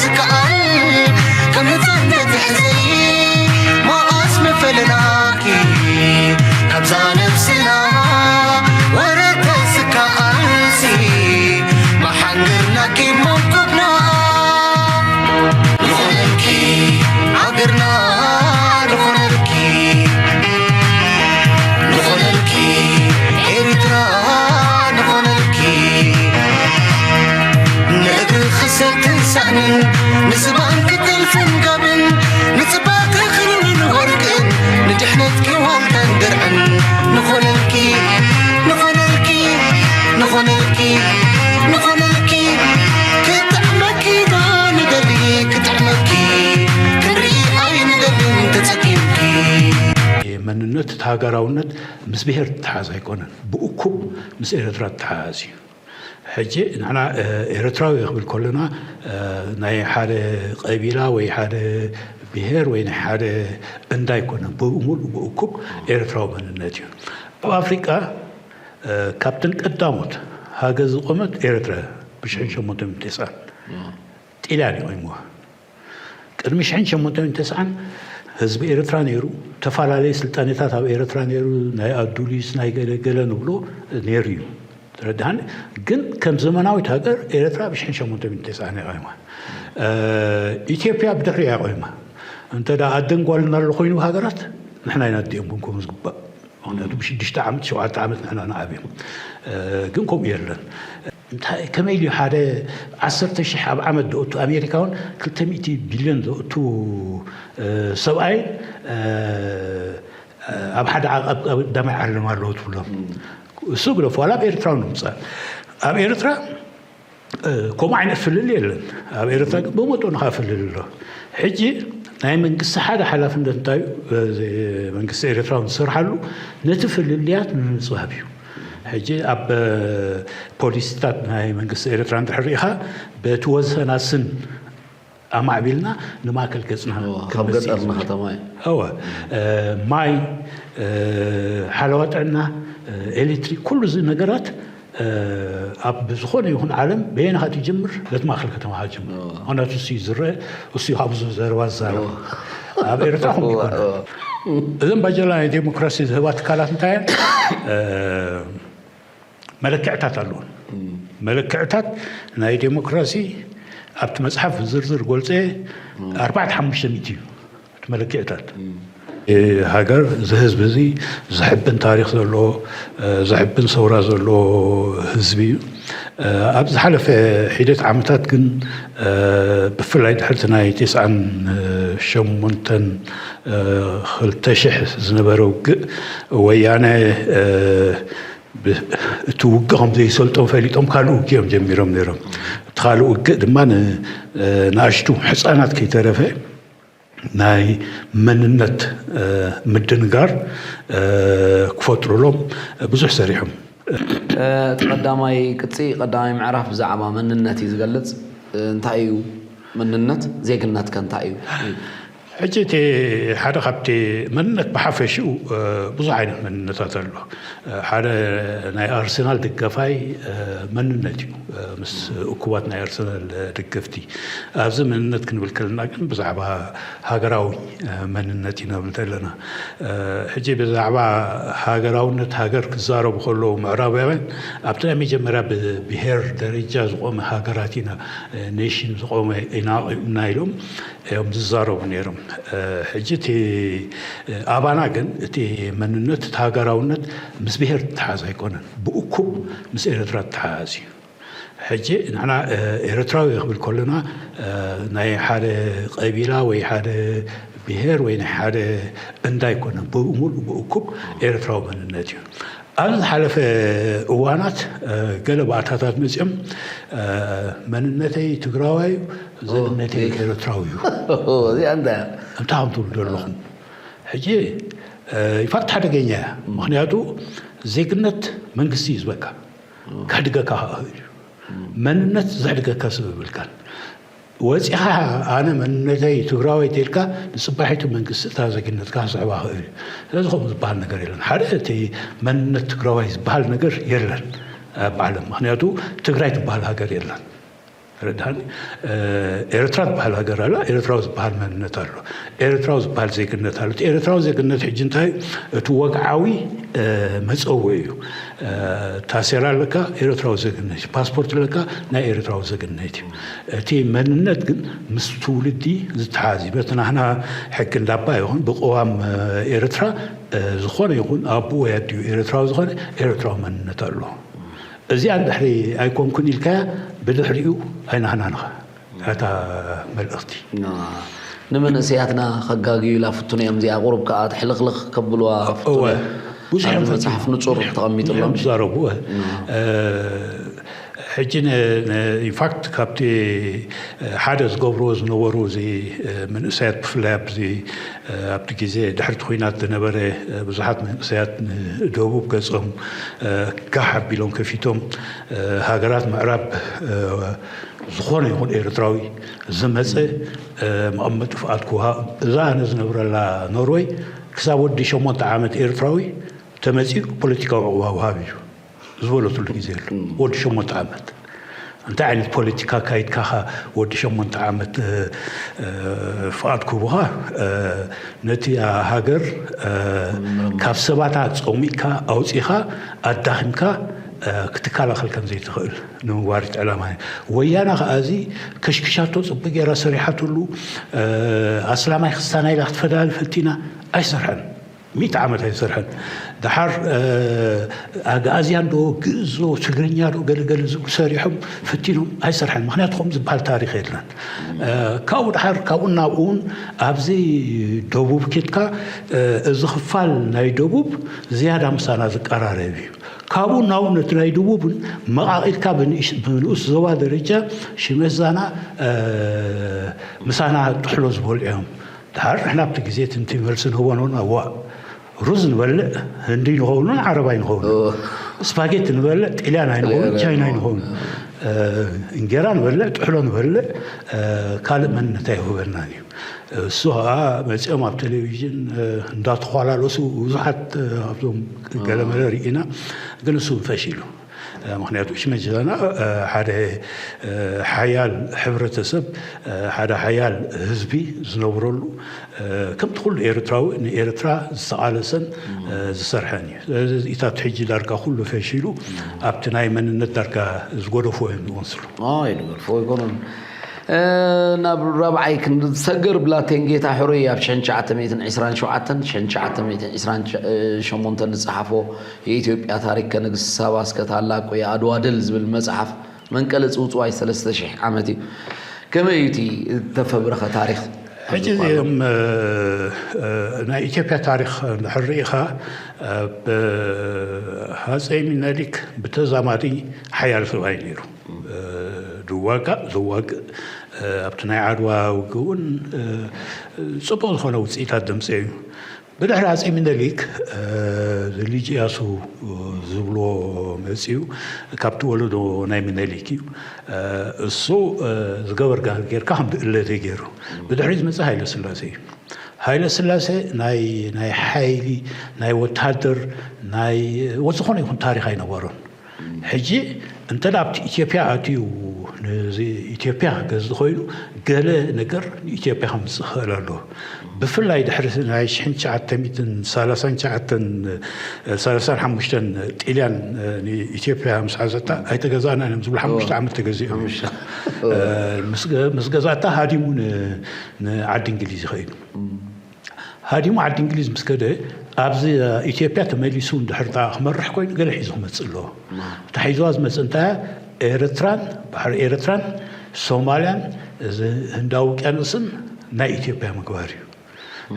ዝከኣል ከም ህጻን ተትሕዘይ መዓስ ምፈለናኪ ካብዛ ነብስና ወረተ ዝከኣልሲ መሓንገርናኪ መንኩብና ንኾነልኪ ሃገርና ንኾነልኪ ንኾነልኪ ኤርትራ ንኾነልኪ ንእግሪ ክሰትን ሳእንን ንዝባን ክጥልፍን ጋብን ንጽባተ ክርን ወርቅን ንድሕነትኪ ዋልታን ድርዕን ንኾነልኪ ንኾነልኪ ንኾነልኪ ንኾነልኪ ክጥዕመኪ ዶ ንደሊ ክጥዕመኪ ክንርኢ ኣይንደልን ተጸጊምኪ መንነት እቲ ሃገራውነት ምስ ብሄር ዝተሓዝ ኣይኮነን። ብእኩብ ምስ ኤርትራ ዝተሓዝ እዩ። ሕጂ ንሕና ኤርትራዊ ክብል ከለና ናይ ሓደ ቀቢላ ወይ ሓደ ብሄር ወይ ናይ ሓደ እንዳ ኣይኮነን። ብምሉእ ብእኩብ ኤርትራዊ መንነት እዩ። ኣብ ኣፍሪቃ ካብተን ቀዳሞት ሃገር ዝቆመት ኤርትራ ብሽሕን ሸሞንተ ሚእትን ተስዓን ጢልያን እዩ ቆይምዋ። ቅድሚ ሽሕን ሸሞንተ ሚእትን ተስዓን ህዝቢ ኤርትራ ነይሩ። ተፈላለየ ስልጣኔታት ኣብ ኤርትራ ነይሩ። ናይ ኣዱሊስ ናይ ገለገለ ንብሎ ነይሩ እዩ። ተረድሃኒ። ግን ከም ዘመናዊት ሃገር ኤርትራ ብሽሕን ሸሞንተ ሚእትን ተስዓን እያ ቆይማ። ኢትዮጵያ ብድሕሪ እያ ቆይማ። እንተ ደኣ ኣደን ጓልን ኣሎ ኮይኑ ሃገራት ንሕና ኢና ኣዲኦም ክንከውን ዝግባእ። ምክንያቱ ብሽዱሽተ ዓመት ሸውዓተ ዓመት ንሕና ንዓብዮም። ግን ከምኡ የለን። እንታይ ከመይ ኢሉ ሓደ ዓሰርተ ሽሕ ኣብ ዓመት ዘእቱ ኣሜሪካ እውን ክልተ ሚእቲ ቢልዮን ዘእቱ ሰብኣይ ኣብ ሓደ ዓቐብ ቀዳማይ ዓለም ኣለዎ ትብሎም። እሱ ግደፍ ዋላ ኣብ ኤርትራ እውን ንምፃእ ኣብ ኤርትራ ከምኡ ዓይነት ፍልል የለን። ኣብ ኤርትራ ግን ብመጠኑ ከዓ ፍልል ኣሎ። ሕጂ ናይ መንግስቲ ሓደ ሓላፍነት እንታይ እዩ? መንግስቲ ኤርትራ ዝሰርሓሉ ነቲ ፍልልያት ንምፅባብ እዩ። ሕጂ ኣብ ፖሊሲታት ናይ መንግስቲ ኤርትራ እንድሕር ርኢኻ በቲ ወሰናስን ኣማዕቢልና ንማእከል ገጽና ካብ ገጠር ንከተማ እዩ። እወ ማይ፣ ሓለዋ ጥዕና፣ ኤሌክትሪክ፣ ኩሉ እዚ ነገራት ኣብ ዝኾነ ይኹን ዓለም በየናኻ ትጅምር? በቲ ማእከል ከተማኻ ትጅምር። ምኽንያቱ እሱ እዩ ዝረአ፣ እሱ እዩ ካብዚ ዘረባ ዝዛረብ። ኣብ ኤርትራ ከምኡ ይኮነ። እዘን ባጀላ ናይ ዴሞክራሲ ዝህባ ትካላት እንታይ እየን? መለክዕታት ኣለዎ። መለክዕታት ናይ ዴሞክራሲ ኣብቲ መፅሓፍ ዝርዝር ጎልፀ ኣርባዕተ ሓሙሽተ ሚእቲ እዩ እቲ መለክዕታት። ሃገር እዚ ህዝቢ እዚ ዘሕብን ታሪክ ዘለዎ ዘሕብን ሰውራ ዘለዎ ህዝቢ እዩ። ኣብ ዝሓለፈ ሒደት ዓመታት ግን ብፍላይ ድሕርቲ ናይ ተስዓን ሸሞንተን ክልተ ሽሕ ዝነበረ ውግእ ወያነ እቲ ውግእ ከም ዘይሰልጦም ፈሊጦም ካልእ ውግእ እዮም ጀሚሮም ነይሮም። እቲ ካልእ ውግእ ድማ ንኣሽቱ ሕፃናት ከይተረፈ ናይ መንነት ምድንጋር ክፈጥሩሎም ብዙሕ ሰሪሖም። እቲ ቀዳማይ ቅጺ ቀዳማይ ምዕራፍ ብዛዕባ መንነት እዩ ዝገልጽ። እንታይ እዩ መንነት? ዜግነትከ እንታይ እዩ? ሕጂ እቲ ሓደ ካብቲ መንነት ብሓፈሽኡ ብዙሕ ዓይነት መንነታት ኣሎ። ሓደ ናይ ኣርሰናል ደጋፋይ መንነት እዩ፣ ምስ እኩባት ናይ ኣርሰናል ደገፍቲ። ኣብዚ መንነት ክንብል ከለና ግን ብዛዕባ ሃገራዊ መንነት ኢና ንብል ዘለና። ሕጂ ብዛዕባ ሃገራውነት ሃገር ክዛረቡ ከለዉ ምዕራባውያን ኣብቲ ናይ መጀመርያ ብብሄር ደረጃ ዝቖመ ሃገራት ኢና፣ ኔሽን ዝቖመ ኢና ኢሎም እዮም ዝዛረቡ ነይሮም። ሕጂ እቲ ኣባና ግን እቲ መንነት እቲ ሃገራውነት ምስ ብሄር ዝተሓዝ ኣይኮነን፣ ብእኩብ ምስ ኤርትራ ዝተሓዝ እዩ። ሕጂ ንሕና ኤርትራዊ ክብል ከለና ናይ ሓደ ቀቢላ ወይ ሓደ ብሄር ወይ ናይ ሓደ እንዳ ኣይኮነን፣ ብምሉእ ብእኩብ ኤርትራዊ መንነት እዩ። ኣብ ዝሓለፈ እዋናት ገለ ባእታታት መፅኦም መንነተይ ትግራዋይ እዩ፣ ዜግነተይ ኤርትራዊ እዩ። እዚኣ እንታይ እያ? እንታይ ከም ትብሉ ዘለኹም? ሕጂ ይፋት ሓደገኛ እያ። ምክንያቱ ዜግነት መንግስቲ እዩ ዝበካ፣ ከሕድገካ ክእል እዩ። መንነት ዘሕድገካ ሰብ የብልካን። ወፂኻ ኣነ መንነተይ ትግራዋይ ተልካ ንፅባሒቱ መንግስቲ እታ ዜግነትካ ክስዕባ ክእል እዩ። ስለዚ ከምኡ ዝበሃል ነገር የለን። ሓደ እቲ መንነት ትግራዋይ ዝበሃል ነገር የለን ኣብ ዓለም። ምክንያቱ ትግራይ ትበሃል ሃገር የለን። ረድሃኒ። ኤርትራ ዝበሃል ሃገር ኣላ፣ ኤርትራዊ ዝበሃል መንነት ኣሎ፣ ኤርትራዊ ዝበሃል ዜግነት ኣሎ። እቲ ኤርትራዊ ዜግነት ሕጂ እንታይ እዩ? እቲ ወግዓዊ መፀውዒ እዩ። ታሴራ ኣለካ፣ ኤርትራዊ ዜግነት እዩ። ፓስፖርት ኣለካ፣ ናይ ኤርትራዊ ዜግነት እዩ። እቲ መንነት ግን ምስ ትውልዲ ዝተሓዝ እዩ። በቲ ናህና ሕጊ እንዳባ ይኹን ብቅዋም ኤርትራ፣ ዝኾነ ይኹን ኣቦ ወይ ኣዲኡ ኤርትራዊ ዝኾነ ኤርትራዊ መንነት ኣለዎ። እዚኣ ድሕሪ ኣይኮንኩን ኢልካያ ብድሕሪኡ ኣይናህናንኻ። እታ መልእኽቲ ንመንእሰያትና ከጋግዩ ኢላ ፍቱን እዮም። እዚኣ ቁሩብ ከዓ ትሕልኽልኽ ከብልዋ ፍቱን እዮም። ብዙሕ እዮም መፅሓፍ ንፁር ተቐሚጥሎም ዝዛረቡ። ሕጂ ኢንፋክት ካብቲ ሓደ ዝገብርዎ ዝነበሩ እዚ መንእሰያት ብፍላይ ኣብዚ ኣብቲ ግዜ ድሕርቲ ኩናት ዝነበረ ብዙሓት መንእሰያት ንደቡብ ገጾም ጋሕ ኣቢሎም ከፊቶም ሃገራት ምዕራብ ዝኾነ ይኹን ኤርትራዊ ዝመፀ መቐመጢ ፍቓድ ክወሃብ። እዛ ኣነ ዝነብረላ ኖርወይ ክሳብ ወዲ ሸሞንተ ዓመት ኤርትራዊ ተመፂኡ ፖለቲካዊ ዕቑባ ውሃብ እዩ ዝበለትሉ ግዜ ኣሎ። ወዲ ሸሞንተ ዓመት እንታይ ዓይነት ፖለቲካ ካይድካኻ ወዲ ሸሞንተ ዓመት ፍቓድ ክህቡኻ ነቲ ሃገር ካብ ሰባታ ፀሚእካ ኣውፂኻ ኣዳኺምካ ክትከላኸል ከም ዘይትኽእል ንምግባር እቲ ዕላማ እዩ። ወያነ ከዓ እዚ ከሽክሻቶ ፅቡቅ ገይራ ሰሪሓትሉ ኣስላማይ ክስታና ኢላ ክትፈዳል ፈቲና ኣይሰርሐን። ሚእቲ ዓመት ኣይሰርሐን። ደሓር ኣግኣዝያን ዶ ግእዝ ዶ ትግርኛ ዶ ገለገለ ዝብሉ ሰሪሖም ፈቲኖም ኣይሰርሐን። ምክንያቱ ከምኡ ዝበሃል ታሪክ የለን። ካብኡ ደሓር ካብኡ ናብኡ እውን ኣብዚ ደቡብ ኬድካ እዚ ክፋል ናይ ደቡብ ዝያዳ ምሳና ዝቀራረብ እዩ። ካብኡ ናብኡ ነቲ ናይ ደቡብን መቃቂልካ ብንኡስ ዞባ ደረጃ ሽመዛና ምሳና ጥሕሎ ዝበልዑ እዮም። ድሓር ንሕና ኣብቲ ግዜ ትንቲ መልሲ ንህቦ ነውን ኣዋ ሩዝ ንበልዕ ህንዲ ንኸውን ዓረባይ ንኸውን ስፓጌቲ ንበልዕ ጢልያን ኣይንኸውን ቻይና ኣይንኸውን እንጌራ ንበልዕ ጥሕሎ ንበልዕ ካልእ መንነት ኣይህበናን እዩ። እሱ ከዓ መፂኦም ኣብ ቴሌቪዥን እንዳተኳላለሱ ብዙሓት ኣብዞም ገለመለ ርኢና ግን እሱ ፈሽ ኢሉ ምክንያቱ ሽመጅዛና ሓደ ሓያል ሕብረተሰብ ሓደ ሓያል ህዝቢ ዝነብረሉ ከምቲ ኩሉ ኤርትራዊ ንኤርትራ ዝተቓለሰን ዝሰርሐን እዩ። ስለዚ እዚታት ሕጂ ዳርጋ ኩሉ ፈሺሉ ኣብቲ ናይ መንነት ዳርጋ ዝጎደፎ እዮም ዝመስሉ። ይድገድፎ ይኮኑን ናብ ራብዓይ ክንሰግር ብላቴን ጌታ ሕሩይ ኣብ ሽሕን ትሽዓተ ሚእትን ዕስራን ሸውዓተን ሽሕን ትሽዓተ ሚእትን ዕስራን ሸሞንተን ዝጸሓፎ የኢትዮጵያ ታሪክ ከንግስ ሳባ እስከ ታላቁ የአድዋ ድል ዝብል መጽሓፍ መንቀሊ ጽውጽዋይ ሰለስተ ሽሕ ዓመት እዩ። ከመይ እዩ እቲ እተፈብረኸ ታሪኽ? ሕጂ እዚኦም ናይ ኢትዮጵያ ታሪኽ እንድሕር ርኢኻ ሃፀይ ሚነሊክ ብተዛማዲ ሓያል ሰብኣይ ነይሩ። ዝዋጋእ ዘዋግእ ኣብቲ ናይ ዓድዋ ውግእ እውን ፅቡቅ ዝኾነ ውፅኢታት ደምፀ እዩ። ብድሕሪ ኣፀይ ሚነሊክ ልጅ እያሱ ዝብልዎ መፅኡ ካብቲ ወለዶ ናይ ሚነሊክ እዩ። እሱ ዝገበርካ ጌርካ ከም ድእለተ ገይሩ ብድሕሪ ዝመፅእ ሃይለ ስላሴ እዩ። ሃይለ ስላሴ ናይ ናይ ሓይሊ ናይ ወታደር ናይ ዝኾነ ይኹን ታሪክ ኣይነበሮን። ሕጂ እንተ ኣብቲ ኢትዮጵያ ኣትዩ ኢትዮጵያ ክገዝ ኮይኑ ገለ ነገር ንኢትዮጵያ ከምፅእ ክኽእል ኣለዎ። ብፍላይ ድሕሪ ናይ ሽሕን ትሽዓተ ሚእትን ሰላሳን ትሽዓተን ሰላሳን ሓሙሽተን ጥልያን ንኢትዮጵያ ምስ ሓዘታ ኣይተገዛእናን እዮም ዝብሉ ሓሙሽተ ዓመት ተገዚኦም ምስ ገዛእታ ሃዲሙ ንዓዲ እንግሊዝ ይኸይዱ። ሃዲሙ ዓዲ እንግሊዝ ምስ ከደ ኣብዚ ኢትዮጵያ ተመሊሱ እንድሕር ክመርሕ ኮይኑ ገለ ሒዙ ክመፅእ ኣለዎ። እቲ ሒዝዋ ዝመፅእ እንታይ ኤርትራን ባሕሪ ኤርትራን ሶማልያን ህንዳዊ ውቅያኖስን ናይ ኢትዮጵያ ምግባር እዩ።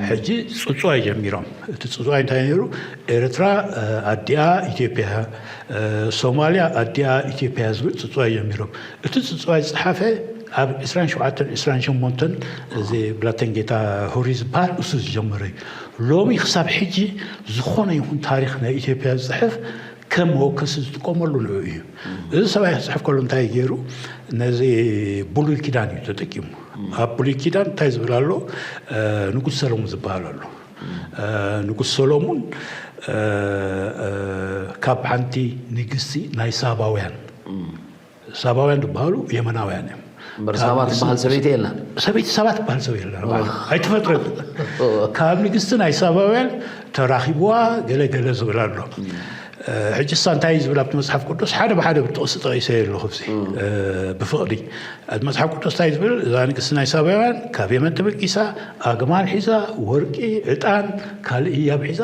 ሕጂ ፅፅዋይ ጀሚሮም። እቲ ፅፅዋይ እንታይ ነይሩ? ኤርትራ ኣዲኣ ኢትዮጵያ፣ ሶማልያ ኣዲኣ ኢትዮጵያ ዝብል ፅፅዋይ ጀሚሮም። እቲ ፅፅዋይ ዝፀሓፈ ኣብ ዕስራን ሸውዓተን ዕስራን ሸሞንተን እዚ ብላቴንጌታ ሁሪ ዝበሃል እሱ ዝጀመረ እዩ። ሎሚ ክሳብ ሕጂ ዝኾነ ይኹን ታሪኽ ናይ ኢትዮጵያ ዝፅሕፍ ከም መወከሲ ዝጥቀመሉ ንዑ እዩ። እዚ ሰብኣይ ክፅሕፍ ከሎ እንታይ ገይሩ? ነዚ ብሉይ ኪዳን እዩ ተጠቂሙ። ኣብ ብሉይ ኪዳን እንታይ ዝብል ኣሎ? ንጉስ ሰሎሙን ዝበሃል ኣሎ። ንጉስ ሰሎሙን ካብ ሓንቲ ንግስቲ ናይ ሳባውያን ሳባውያን ዝበሃሉ የመናውያን እዮም። እምበር ሳባ ትበሃል ሰበይቲ የላን። ሰበይቲ ሳባ ትበሃል ሰብ የለን። ኣይተፈጥረን። ካብ ንግስቲ ናይ ሳባውያን ተራኺብዋ ገለ ገለ ዝብል ኣሎ። ሕጂ እሳ እንታይ እዩ ዝብል ኣብቲ መጽሓፍ ቅዱስ ሓደ ብሓደ ብጥቕሲ ጠቒሰ ኣለኹ። ብዚ ብፍቕዲ ኣብቲ መጽሓፍ ቅዱስ እንታይ ዝብል፣ እዛ ንግስቲ ናይ ሳባውያን ካብ የመን ተበጊሳ ኣግማል ሒዛ፣ ወርቂ፣ ዕጣን፣ ካልእ ህያብ ሒዛ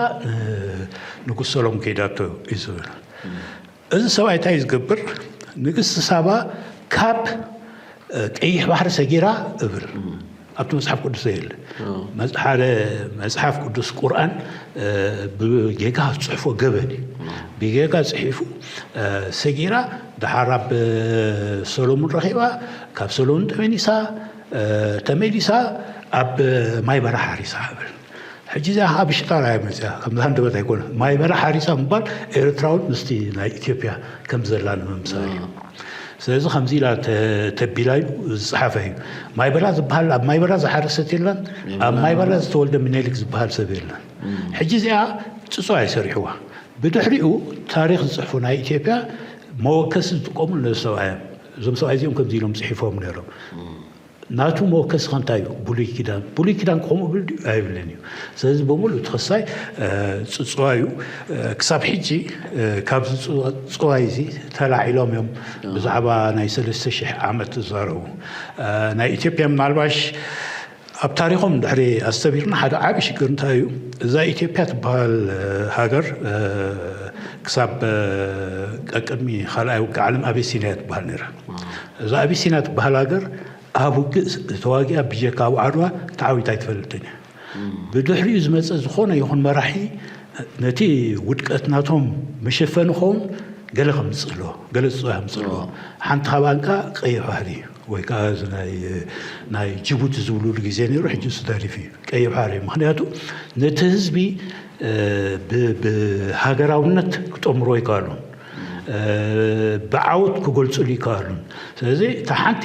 ንጉስ ሰሎሞን ከይዳቶ እዩ ዝብል። እዚ ሰብኣይ እንታይ ዝገብር? ንግስቲ ሳባ ካብ ቀይሕ ባሕሪ ሰጊራ እብል ኣብቲ መጽሓፍ ቅዱስ የለ። ሓደ መጽሓፍ ቅዱስ ቁርኣን ብጌጋ ዝጽሕፎ ገበን እዩ። ብጌጋ ጽሒፉ ሰጊራ፣ ድሓር ኣብ ሰሎሙን ረኺባ፣ ካብ ሰሎሙን ተመሊሳ ተመሊሳ ኣብ ማይ በረኻ ሓሪሳ እብል። ሕጂ እዚኣ ከዓ ብሽጣራ እያ መፅያ፣ ከምዚ ሃንደበት ኣይኮነ። ማይ በረኻ ሓሪሳ ምባል ኤርትራውን ምስቲ ናይ ኢትዮጵያ ከም ዘላ ንምምሳል እዩ። ስለዚ ከምዚ ኢላ ተቢላ እዩ ዝፀሓፈ እዩ። ማይበላ ዝበሃል፣ ኣብ ማይበላ ዝሓረሰት የለን፣ ኣብ ማይበላ ዝተወልደ ምኒልክ ዝበሃል ሰብ የለን። ሕጂ እዚኣ ፅፅዋ እዩ ሰሪሕዋ። ብድሕሪኡ ታሪክ ዝፅሕፉ ናይ ኢትዮጵያ መወከሲ ዝጥቀሙ ነዚ ሰብኣይ እዮም። እዞም ሰብኣይ እዚኦም ከምዚ ኢሎም ፅሒፎም ነይሮም። ናቱ መወከሲ ከ እንታይ እዩ? ብሉይ ኪዳን። ብሉይ ኪዳን ከምኡ ብል ድዩ? ኣይብልን እዩ። ስለዚ ብምሉእ እቲ ክሳይ ፅፅዋ እዩ። ክሳብ ሕጂ ካብዚ ፅዋይ እዚ ተላዒሎም እዮም ብዛዕባ ናይ ሰለስተ ሽሕ ዓመት ዝዛረቡ። ናይ ኢትዮጵያ ምናልባሽ ኣብ ታሪኾም ድሕሪ ኣስተቢርና ሓደ ዓቢ ሽግር እንታይ እዩ? እዛ ኢትዮጵያ ትበሃል ሃገር ክሳብ ቀቅድሚ ካልኣይ ውግእ ዓለም ኣቤሲንያ ትበሃል ነይራ። እዛ ኣቢሲንያ ትበሃል ሃገር ኣብ ውግእ ተዋጊኣ ብጀካ ኣብ ዓድዋ ተዓዊታ ኣይትፈልጥን እያ። ብድሕሪኡ ዝመፀ ዝኾነ ይኹን መራሒ ነቲ ውድቀት ናቶም መሸፈኒ ኸውን ገለ ከምፅእ ኣለዎ፣ ገለ ፅፅዋ ከምፅእ ኣለዎ። ሓንቲ ካብኣን ከዓ ቀይሕ ባሕሪ እዩ፣ ወይ ከዓ እዚ ናይ ናይ ጅቡቲ ዝብሉሉ ግዜ ነይሩ፣ ሕጂ እሱ ተሪፉ እዩ። ቀይሕ ባሕሪ እዩ። ምክንያቱ ነቲ ህዝቢ ብሃገራውነት ክጠምሮ ኣይከኣሉን። ብዓወት ክገልፅሉ ይከኣሉን። ስለዚ እታ ሓንቲ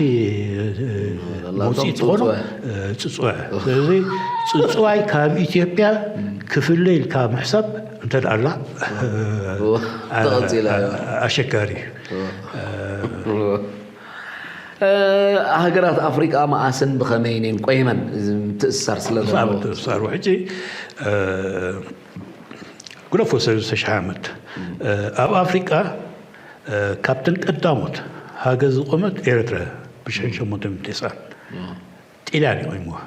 መውፅኢ ትኾኖ ፅፅዋ። ስለዚ ፅፅዋይ ካብ ኢትዮጵያ ክፍለ ኢልካ ምሕሳብ እንተ ኣላ ኣሸጋሪ እዩ። ሃገራት ኣፍሪቃ መኣስን ብኸመይን እየን ቆይመን? ምትእስሳር ስለ ዘለዎ። ምትእስሳሩ ሕጂ ግደፎ ሰለስተ ሽሕ ዓመት ኣብ ኣፍሪቃ ካብተን ቀዳሞት ሃገር ዝቆመት ኤርትራ ብሽሕን ሸሞንተ ሚእትን ተስዓን ጢልያን ይቆይምዋ።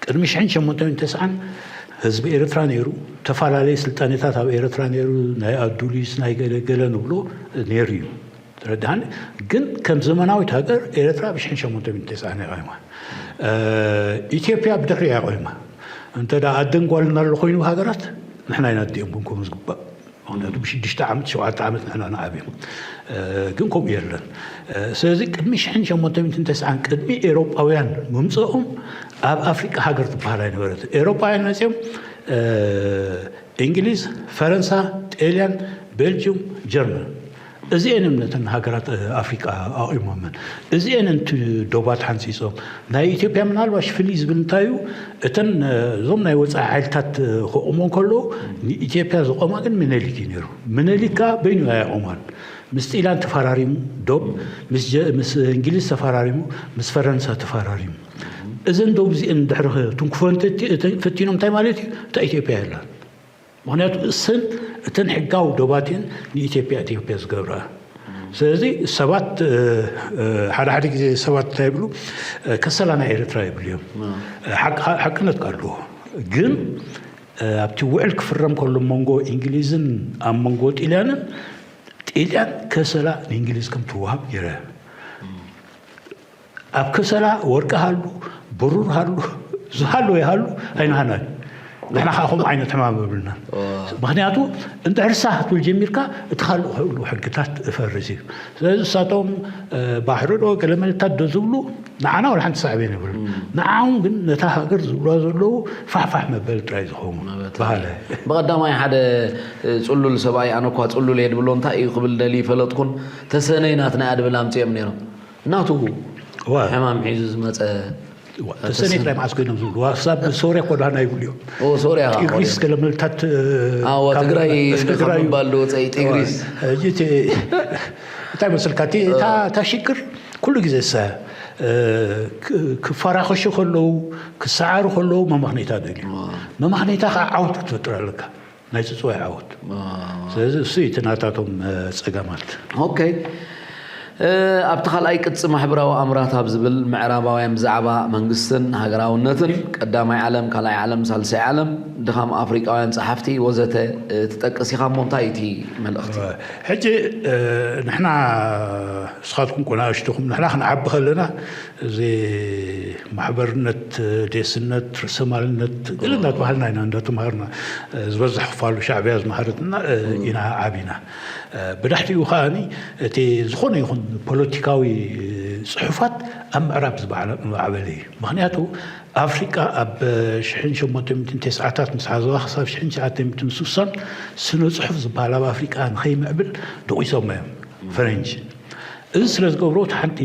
ቅድሚ ሽሕን ሸሞንተ ሚእትን ተስዓን ህዝቢ ኤርትራ ነይሩ። ተፈላለየ ስልጣኔታት ኣብ ኤርትራ ነይሩ። ናይ ኣዱሊስ ናይ ገለገለ ንብሎ ነይሩ እዩ። ተረድሃኒ? ግን ከም ዘመናዊት ሃገር ኤርትራ ብሽሕን ሸሞንተ ሚእትን ተስዓን እያ ቆይማ። ኢትዮጵያ ብድሕሪኣ እያ ቆይማ። እንተ ደኣ ኣደን ጓልን ኣሎ ኮይኑ ሃገራት ንሕና ኢና ኣዲኦም ክንከውን ዝግባእ። ምክንያቱ ብሽዱሽተ ዓመት ሸውዓተ ዓመት ንሕና ንዓብዮም። ግን ከምኡ የለን። ስለዚ ቅድሚ ሽሕን ሸሞንተ ሚእትን ተስዓን ቅድሚ ኤሮጳውያን ምምፅኦም ኣብ ኣፍሪቃ ሃገር ትበሃል ኣይነበረት። ኤሮጳውያን መፅኦም እንግሊዝ፣ ፈረንሳ፣ ጤልያን፣ ቤልጅዩም፣ ጀርመን እዚኤን እምነተን ሃገራት ኣፍሪቃ ኣቑሞመን። እዚኤን እንቲ ዶባት ሓንፂፆም። ናይ ኢትዮጵያ ምናልባሽ ፍልይ ዝብል እንታይ እዩ? እተን እዞም ናይ ወፃኢ ሓይልታት ክቑሞ ከለዉ ንኢትዮጵያ ዝቆማ ግን ምኒልክ እዩ ነይሩ። ምኒልክ ከዓ በይኑ ኣያቆማን። ምስ ጢላን ተፈራሪሙ ዶብ፣ ምስ እንግሊዝ ተፈራሪሙ፣ ምስ ፈረንሳ ተፈራሪሙ። እዘን ዶብ እዚአን ድሕሪ ትንክፎን ፈቲኖም እንታይ ማለት እዩ? እታ ኢትዮጵያ የላን። ምክንያቱ እሰን እተን ሕጋዊ ዶባትን ንኢትዮጵያ ኢትዮጵያ ዝገብራ። ስለዚ ሰባት ሓደ ሓደ ግዜ ሰባት እንታይ ይብሉ? ከሰላ ናይ ኤርትራ ይብሉ እዮም። ሓቅነት ኣለዎ። ግን ኣብቲ ውዕል ክፍረም ከሎ መንጎ እንግሊዝን ኣብ መንጎ ጢልያንን፣ ጢልያን ከሰላ ንእንግሊዝ ከም ትወሃብ ገይራ። ኣብ ከሰላ ወርቂ ሃሉ፣ ብሩር ሃሉ፣ ዝሃሎ ይሃሉ ኣይንሃናን። ንሕና ከዓ ከምኡ ዓይነት ሕማም የብልናን። ምክንያቱ እንድሕር ሳህ ክትብል ጀሚርካ እቲ ካልእ ኩሉ ሕግታት እፈርስ እዩ። ስለዚ እሳቶም ባሕሪ ዶ ገለ መለታት ዶ ዝብሉ ንዓና ወላ ሓንቲ ሳዕቤን የብሉን። ንዓኦም ግን ነታ ሃገር ዝብልዋ ዘለዉ ፋሕፋሕ መበሊ ጥራይ ዝኸውን በሃላይ። ብቐዳማይ ሓደ ጽሉል ሰብኣይ፣ ኣነ እኳ ጽሉል እየ ድብሎ እንታይ እዩ ክብል ደልዩ ይፈለጥኩን፣ ተሰነይ ናትና እያ ድብል ኣምጺኦም ነይሮም። ናቱ ሕማም ሒዙ ዝመፀ ተሰነይ ጥራይ መዓስ ኮይኖም ዝብሉ ክሳብ ሶርያ እኮ ዳህና ይብሉ እዮም። ሶርያ ጢግሪስ ገለመልታት ትግራይ ምባል ዝወፀ እዩ። ጢግሪስ እንታይ መስልካ እታ ሽግር ኩሉ ግዜ ሰ ክፈራኸሹ ከለዉ፣ ክሰዓሩ ከለዉ መመኽነይታ ደልዩ። መመኽነይታ ከዓ ዓወት ክትፈጥር ኣለካ፣ ናይ ፅፅዋይ ዓወት። ስለዚ እሱ እዩ እቲ ናታቶም ፀገማት። ኦኬ። ኣብቲ ካልኣይ ቅጽ ማሕበራዊ ኣምራት ኣብ ዝብል ምዕራባውያን ብዛዕባ መንግስትን ሃገራውነትን ቀዳማይ ዓለም፣ ካልኣይ ዓለም፣ ሳልሳይ ዓለም፣ ድኻም ኣፍሪቃውያን ጸሓፍቲ ወዘተ ትጠቅስ ኢኻ እሞ እንታይ እቲ መልእኽቲ? ሕጂ ንሕና ንስኻትኩም እኮ ንኣሽቱኹም ንሕና ክንዓቢ ከለና እዚ ማሕበርነት፣ ዴስነት፣ ርእሰማልነት ገለ እንዳተባሃልና ኢና እንዳተምሃርና። ዝበዝሕ ክፋሉ ሻዕብያ ዝመሃረትና ኢና ዓቢና። ብድሕሪኡ ከዓኒ እቲ ዝኾነ ይኹን ፖለቲካዊ ፅሑፋት ኣብ ምዕራብ ዝማዕበለ እዩ። ምክንያቱ ኣፍሪቃ ኣብ ሽሕን ሸሞንተ ሚእትን ተስዓታት ምስ ሓዘዋ ክሳብ ሽሕን ትሽዓተ ሚእትን ስሳን ስነ ፅሑፍ ዝበሃል ኣብ ኣፍሪቃ ንኸይምዕብል ደቂሶሞ እዮም ፈረንጂ። እዚ ስለ ዝገብሮ እቲ ሓንቲ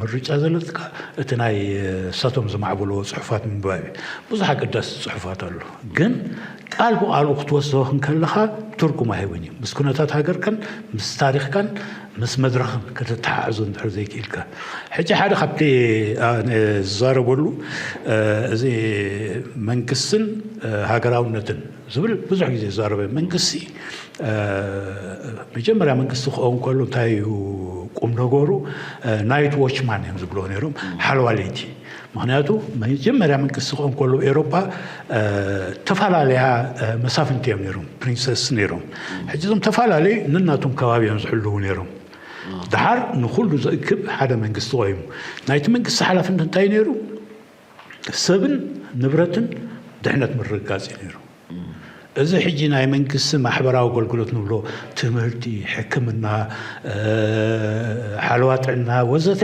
ምርጫ ዘለትካ እቲ ናይ እሳቶም ዘማዕበልዎ ፅሑፋት ምንባብ እዩ። ብዙሕ ኣገዳሲ ፅሑፋት ኣሎ፣ ግን ቃል ብቃሉ ክትወስዶ እንከለኻ ትርጉም ኣይህብን እዩ። ምስ ኩነታት ሃገርካን ምስ ታሪኽካን ምስ መድረኽን ክትተሓሕዞ እንድሕር ዘይክኢልካ። ሕጂ ሓደ ካብቲ ዝዛረበሉ እዚ መንግስትን ሃገራውነትን ዝብል ብዙሕ ግዜ ዝዛረበ መንግስቲ መጀመርያ መንግስቲ ክኸውን ከሎ እንታይ እዩ ቁም ነገሩ? ናይት ዎችማን እዮም ዝብልዎ ነይሮም፣ ሓለዋ ለይቲ። ምክንያቱ መጀመርያ መንግስቲ ክኸውን ከሎ ኤሮፓ ተፈላለያ መሳፍንቲ እዮም ነይሮም፣ ፕሪንሰስ ነይሮም። ሕጂ እዞም ተፈላለዩ ነናቶም ከባቢ እዮም ዝሕልዉ ነይሮም። ድሓር ንኩሉ ዘእክብ ሓደ መንግስቲ ቆይሙ። ናይቲ መንግስቲ ሓላፍነት እንታይ ነይሩ? ሰብን ንብረትን ድሕነት ምርግጋፅ እዩ ነይሩ። እዚ ሕጂ ናይ መንግስቲ ማሕበራዊ ኣገልግሎት ንብሎ፣ ትምህርቲ፣ ሕክምና፣ ሓለዋ ጥዕና ወዘተ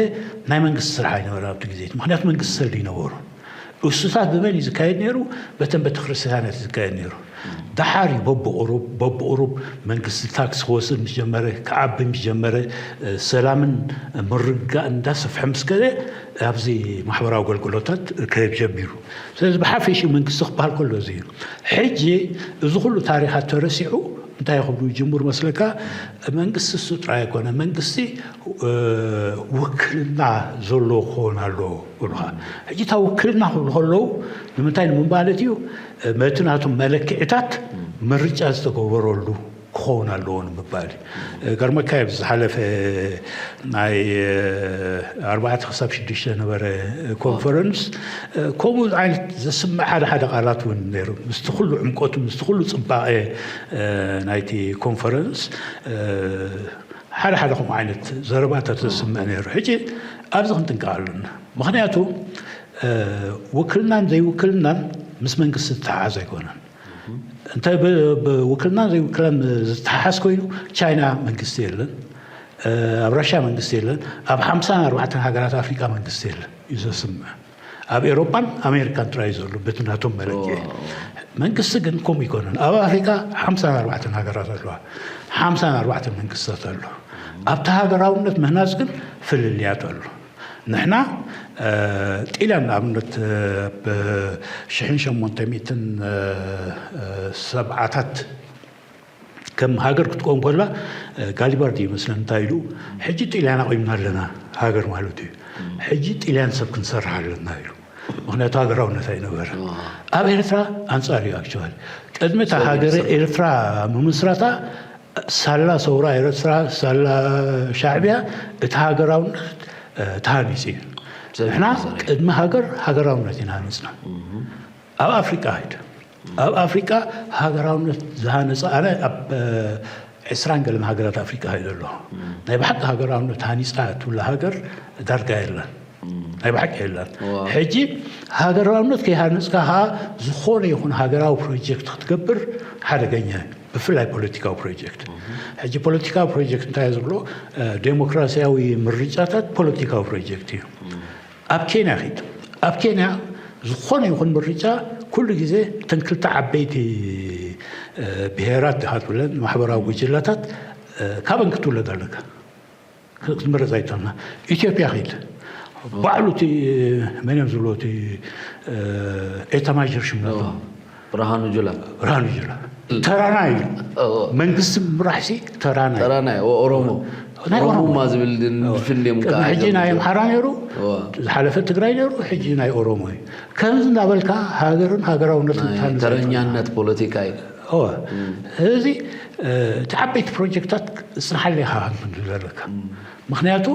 ናይ መንግስቲ ስራሕ ኣይነበረ ኣብቲ ግዜ። ምክንያቱ መንግስቲ ሰልዲ ይነበሩ። እሱታት ብመን እዩ ዝካየድ ነይሩ? በተን ቤተክርስትያናት እዩ ዝካየድ ነይሩ። ደሓር እዩ በብቁሩብ በብቁሩብ መንግስቲ ታክስ ክወስድ ምስ ጀመረ፣ ክዓቢ ምስ ጀመረ፣ ሰላምን ምርግጋእን እንዳሰፍሐ ምስ ከደ ኣብዚ ማሕበራዊ ኣገልግሎታት ክህብ ጀሚሩ። ስለዚ ብሓፈሽኡ መንግስቲ ክበሃል ከሎ እዚ እዩ። ሕጂ እዚ ኩሉ ታሪኻት ተረሲዑ እንታይ ክብሉ ይጅምሩ መስለካ? መንግስቲ እሱ ጥራይ ኣይኮነ፣ መንግስቲ ውክልና ዘለዎ ክኸውን ኣለዎ ይብሉኻ። ሕጂ እታ ውክልና ክብሉ ከለዉ ንምንታይ ንምባለት እዩ? መቲ ናቶም መለክዕታት ምርጫ ዝተገበረሉ ክኸውን ኣለዎ ንምባል እዩ። ገርመካ እዩ፣ ዝሓለፈ ናይ ኣርባዕተ ክሳብ ሽዱሽተ ነበረ ኮንፈረንስ ከምኡ ዓይነት ዘስምዕ ሓደ ሓደ ቃላት እውን ነይሩ። ምስቲ ኩሉ ዕምቆቱ ምስቲ ኩሉ ፅባቐ ናይቲ ኮንፈረንስ ሓደ ሓደ ከምኡ ዓይነት ዘረባታት ዘስምዕ ነይሩ። ሕጂ ኣብዚ ክንጥንቀቕ ኣለና። ምክንያቱ ውክልናን ዘይውክልናን ምስ መንግስቲ ዝተሓሓዝ ኣይኮነን። እንተ ብውክልናን ዘይውክልናን ዝተሓሓዝ ኮይኑ ቻይና መንግስቲ የለን፣ ኣብ ራሽያ መንግስቲ የለን፣ ኣብ ሓምሳን ኣርባዕተን ሃገራት ኣፍሪቃ መንግስቲ የለን እዩ ዘስምዕ። ኣብ ኤሮጳን ኣሜሪካን ጥራይ እዩ ዘሎ በቲ ናቶም መለክዒ። መንግስቲ ግን ከምኡ ይኮነን። ኣብ ኣፍሪቃ ሓምሳን ኣርባዕተን ሃገራት ኣለዋ፣ ሓምሳን ኣርባዕተን መንግስታት ኣሎ። ኣብቲ ሃገራውነት ምህናፅ ግን ፍልልያት ኣሎ። ንሕና ጢልያን ንኣብነት ብሽሕን ሸሞንተ ሚእትን ሰብዓታት ከም ሃገር ክትቆም ከላ ጋሊባርዲ ይመስለን እንታይ ኢሉ፣ ሕጂ ጢልያን ኣቑምና ኣለና ሃገር ማለት እዩ። ሕጂ ጢልያን ሰብ ክንሰርሕ ኣለና ኢሉ። ምክንያቱ ሃገራውነት ኣይነበረ። ኣብ ኤርትራ ኣንጻር እዩ። ኣክቹዋሊ ቅድሚ እታ ሃገረ ኤርትራ ምምስራታ ሳላ ሰውራ ኤርትራ ሳላ ሻዕቢያ እቲ ሃገራውነት ተሃኒፁ እዩ። ንሕና ቅድሚ ሃገር ሃገራውነት ኢና ሃኒፅና። ኣብ ኣፍሪቃ ሄድ ኣብ ኣፍሪቃ ሃገራውነት ዝሃነፀ ኣነ ኣብ ዕስራን ገለን ሃገራት ኣፍሪቃ ሄደ ኣለኹ። ናይ ብሓቂ ሃገራውነት ሃኒፃ ትብላ ሃገር ዳርጋ የለን። ናይ ብሓቂ የለን። ሕጂ ሃገራውነት ከይሃነፅካ ከዓ ዝኾነ ይኹን ሃገራዊ ፕሮጀክት ክትገብር ሓደገኛ እዩ። ብፍላይ ፖለቲካዊ ፕሮጀክት። ሕጂ ፖለቲካዊ ፕሮጀክት እንታይ ዝብሎ? ዴሞክራሲያዊ ምርጫታት ፖለቲካዊ ፕሮጀክት እዩ። ኣብ ኬንያ ኺድ ኣብ ኬንያ ዝኾነ ይኹን ምርጫ ኩሉ ግዜ እተን ክልተ ዓበይቲ ብሄራት ድኻ ትብለን ማሕበራዊ ጉጅላታት ካበን ክትውለድ ኣለካ ክትምረፅ ኣይተና። ኢትዮጵያ ኺድ ባዕሉ እቲ መን እዮም ዝብሎ እቲ ኤታማዦር ሽም ናቶም ብርሃኑ ጁላ ብርሃኑ ጁላ ተራና እዩ። መንግስቲ ምምራሕ ሲ ተራና እዩ። ተራና እዩ። ኦሮሞ ናይ ኦሮሞ። ኦሮሙማ ዝብል ግን እወ። ድፍን ድዮም ቅድሚ ከዓ ሕጂ እዮም ናይ ዝብሉ። ኣምሓራ ነይሩ፣ እወ። ዝሓለፈ ትግራይ ነይሩ፣ ሕጂ ናይ ኦሮሞ እዩ። ከምዚ እንዳበልካ ሃገርን ሃገራውነትን ናይ ታንዛኒ ተረኛነት ፖለቲካ እዩ። እወ። እዚ እቲ ዓበይቲ ፕሮጀክታት እፅንሓለ ኢኻ ክንብል ዘለካ። ምክንያቱ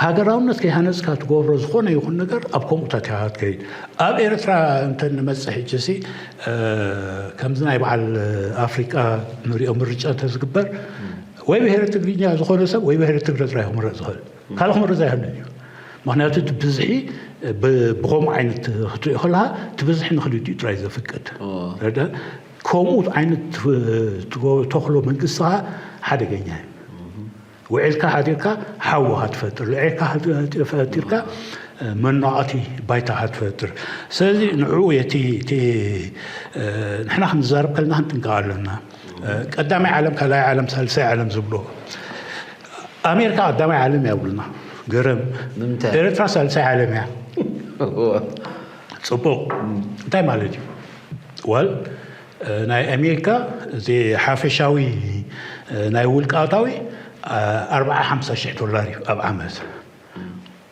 ሃገራውነት ከይሃነፅካ ትገብሮ ዝኾነ ይኹን ነገር ኣብ ከምኡታት ኢኻ ክትከይድ። ኣብ ኤርትራ እንተ ንመፅእ ሕጂ ሲ ከምዚ ናይ በዓል ኣፍሪቃ ንሪኦ ምርጫ እንተዝግበር ወይ ብሄረ ትግርኛ ዝኾነ ሰብ ወይ ብሄረ ትግረ ጥራይ ክምረፅ ዝኽእል፣ ካልእ ክምረፅ ኣይኽእልን እዩ። ምክንያቱ እቲ ብዝሒ ብ- ብኸምኡ ዓይነት ክትሪኦ ከለካ እቲ ብዝሒ ንክልቲኡ ጥራይ ዘፍቅድ። ረዳ ከምኡ ዓይነት ት- ትጎ- ተኽሎ መንግስቲ ከዓ ሓደገኛ እዩ። ውዒልካ ሓዲርካ ሓዊ ካ ትፈጥር፣ ልዒልካ ፈጢርካ መናዋእቲ ባይታ ካ ትፈጥር። ስለዚ ንዕኡ እቲ እቲ ንሕና ክንዛረብ ከለና ክንጥንቀቕ ኣለና። ቀዳማይ ዓለም፣ ካልኣይ ዓለም፣ ሳልሳይ ዓለም ዝብሎ ኣሜሪካ ቀዳማይ ዓለም እያ ብሉና። ገረም። ንምንታይ? ኤርትራ ሳልሳይ ዓለም እያ። ጽቡቕ። እንታይ ማለት እዩ? ዋል ናይ ኣሜሪካ እዚ ሓፈሻዊ ናይ ውልቂ ኣታዊ ኣርብዓ ሓምሳ ሽሕ ዶላር እዩ ኣብ ዓመት።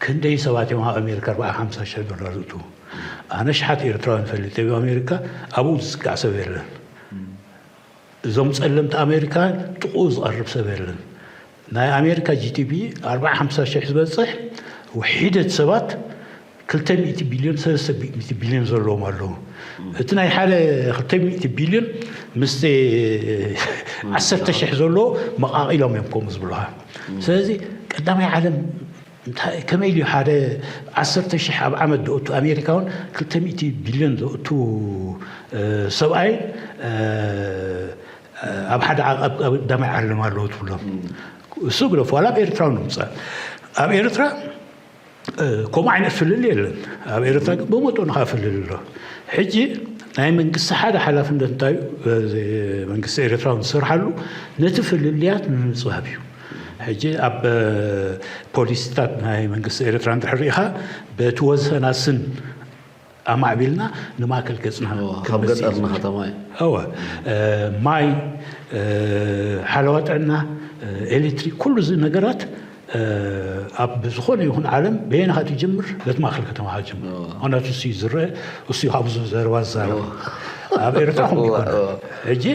ክንደይ ሰባት እዮም ኣብ ኣሜሪካ ኣርብዓ ሓምሳ ሽሕ ዶላር ዝእትዉ? ኣነ ሽሓት ኤርትራውያን ፈሊጠ ኣብ ኣሜሪካ፣ ኣብኡ ዝጽጋዕ ሰብ የለን። እዞም ጸለምቲ ኣሜሪካውያን ጥቕኡ ዝቐርብ ሰብ የለን። ናይ ኣሜሪካ ጂ ዲ ፒ ኣርብዓ ሓምሳ ሽሕ ዝበጽሕ ውሒደት ሰባት ክልተ ሚእቲ ቢልዮን ሰለስተ ሚእቲ ቢልዮን ዘለዎም ኣለዉ። እቲ ናይ ሓደ ክልተ ሚእቲ ቢልዮን ምስቲ ዓሰርተ ሽሕ ዘለዎ መቓቒሎም እዮም ከምኡ ዝብሉኻ። ስለዚ ቀዳማይ ዓለም እንታይ ከመይ ኢሉ ሓደ ዓሰርተ ሽሕ ኣብ ዓመት ዘእቱ ኣሜሪካውን ክልተ ሚእቲ ቢልዮን ዘእቱ ሰብኣይ ኣብ ሓደ ዓቐብ ቀዳማይ ዓለም ኣለዉ ትብሎም። እሱ ግደፎ ዋላ ኣብ ኤርትራ እውን ንምፃእ ኣብ ኤርትራ ከምኡ ዓይነት ፍልል የለን። ኣብ ኤርትራ ግን ብመጠኑ ከዓ ፍልል ኣሎ። ሕጂ ናይ መንግስቲ ሓደ ሓላፍነት እንታይ እዩ? መንግስቲ ኤርትራ ዝሰርሓሉ ነቲ ፍልልያት ንምፅባብ እዩ። ሕጂ ኣብ ፖሊሲታት ናይ መንግስቲ ኤርትራ እንድሕር ርኢኻ በቲ ወሰናስን ኣማዕቢልና ንማእከል ገፅና ካብ ገጠር ንከተማ እዩ። እወ ማይ፣ ሓለዋ ጥዕና፣ ኤሌክትሪክ፣ ኩሉ እዚ ነገራት ኣብ ዝኾነ ይኹን ዓለም በየና ካ ትጅምር? በቲ ማእከል ከተማ ካ ትጅምር። ምክንያቱ እሱ እዩ ዝረአ፣ እሱ እዩ ካብዚ ዘረባ ዝዛረብ። ኣብ ኤርትራ ከምኡ ይኮነ። ሕጂ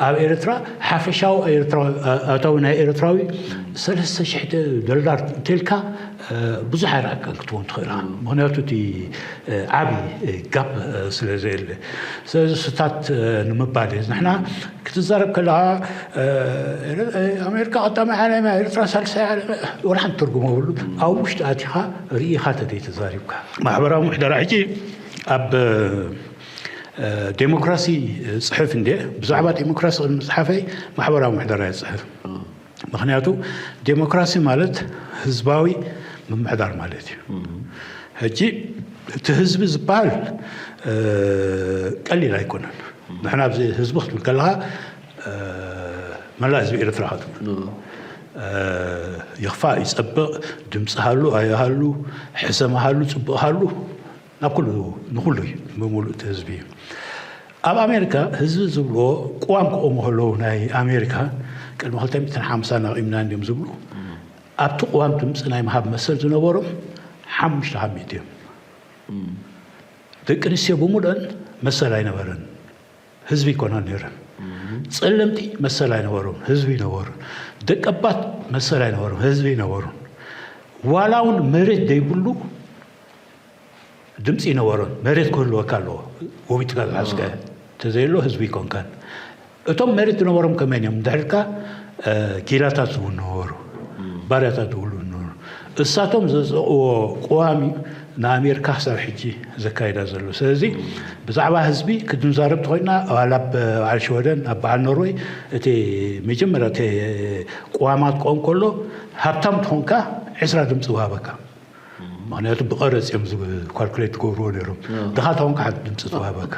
ኣብ ኤርትራ ሓፈሻዊ ኤርትራዊ ኣታዊ ናይ ኤርትራዊ ሰለስተ ሽሕ ዶላር እንተልካ ብዙሕ ኣይረኣካን ክትኮን ትኽእል። ምክንያቱ እቲ ዓቢ ጋፕ ስለ ዘየለ። ስለዚ ስታት ንምባል እዩ። ንሕና ክትዛረብ ከለኻ ኣሜሪካ ቀዳማይ ዓለም እያ፣ ኤርትራ ሳልሳይ ዓለም እያ፣ ወላ ሓንቲ ትርጉም የብሉ። ኣብ ውሽጢ ኣቲኻ ርኢኻ ተደይ ተዛሪብካ። ማሕበራዊ ምሕደራ ሕጂ ኣብ ዴሞክራሲ ጽሕፍ እንደ ብዛዕባ ዴሞክራሲ ቅድሚ ጽሓፈይ ማሕበራዊ ምሕደራ ይጽሕፍ። ምክንያቱ ዴሞክራሲ ማለት ህዝባዊ ምምሕዳር ማለት እዩ። ሕጂ እቲ ህዝቢ ዝበሃል ቀሊል ኣይኮነን። ንሕና ኣብዚ ህዝቢ ክትብል ከለካ መላእ ህዝቢ ኤርትራ ክትብል ይኽፋእ ይጸብቕ፣ ድምፂ ሃሉ ኣይሃሉ፣ ሕሰም ሃሉ ጽቡቕ ሃሉ ናብ ኩሉ ንኩሉ እዩ ብምሉእ እቲ ህዝቢ እዩ። ኣብ ኣሜሪካ ህዝቢ ዝብልዎ ቅዋም ክቆሙ ከለዉ ናይ ኣሜሪካ ቅድሚ ክልተ ሚእትን ሓምሳን ኣቂምና እንዲዮም ዝብሉ ኣብቲ ቅዋም ድምፂ ናይ ምሃብ መሰል ዝነበሮም ሓሙሽተ ካብ ሚእቲ እዮም። ደቂ ኣንስትዮ ብምሉአን መሰል ኣይነበረን፣ ህዝቢ ይኮና ነይረን። ፀለምቲ መሰል ኣይነበሮም፣ ህዝቢ ይነበሩ። ደቀባት መሰል ኣይነበሮም፣ ህዝቢ ይነበሩ። ዋላ እውን መሬት ዘይብሉ ድምፂ ይነበሮን። መሬት ክህልወካ ኣለዎ፣ ጎቢጥካ ዝሓዝካ ተዘየሎ ህዝቢ ይኮንካን። እቶም መሬት ዝነበሮም ከመይ እዮም ድሕርካ ጊላታት ዝብሉ ነበሩ፣ ባርያታት ዝብሉ ነበሩ። እሳቶም ዘፀቕዎ ቅዋም እዩ ንኣሜሪካ ክሳብ ሕጂ ዘካይዳ ዘሎ። ስለዚ ብዛዕባ ህዝቢ ክትንዛረብ ተኮይና ዋላ ኣብ በዓል ሽወደን ኣብ በዓል ኖርወይ እቲ መጀመርያ እቲ ቅዋማት ክቆም ከሎ ሃብታም ተኾንካ ዕስራ ድምፂ ወሃበካ። ምክንያቱ ብቀረፅ እዮም ካልኩሌት ትገብርዎ ነይሮም። ድኻ ተኾንካ ሓንቲ ድምፂ ትወሃበካ።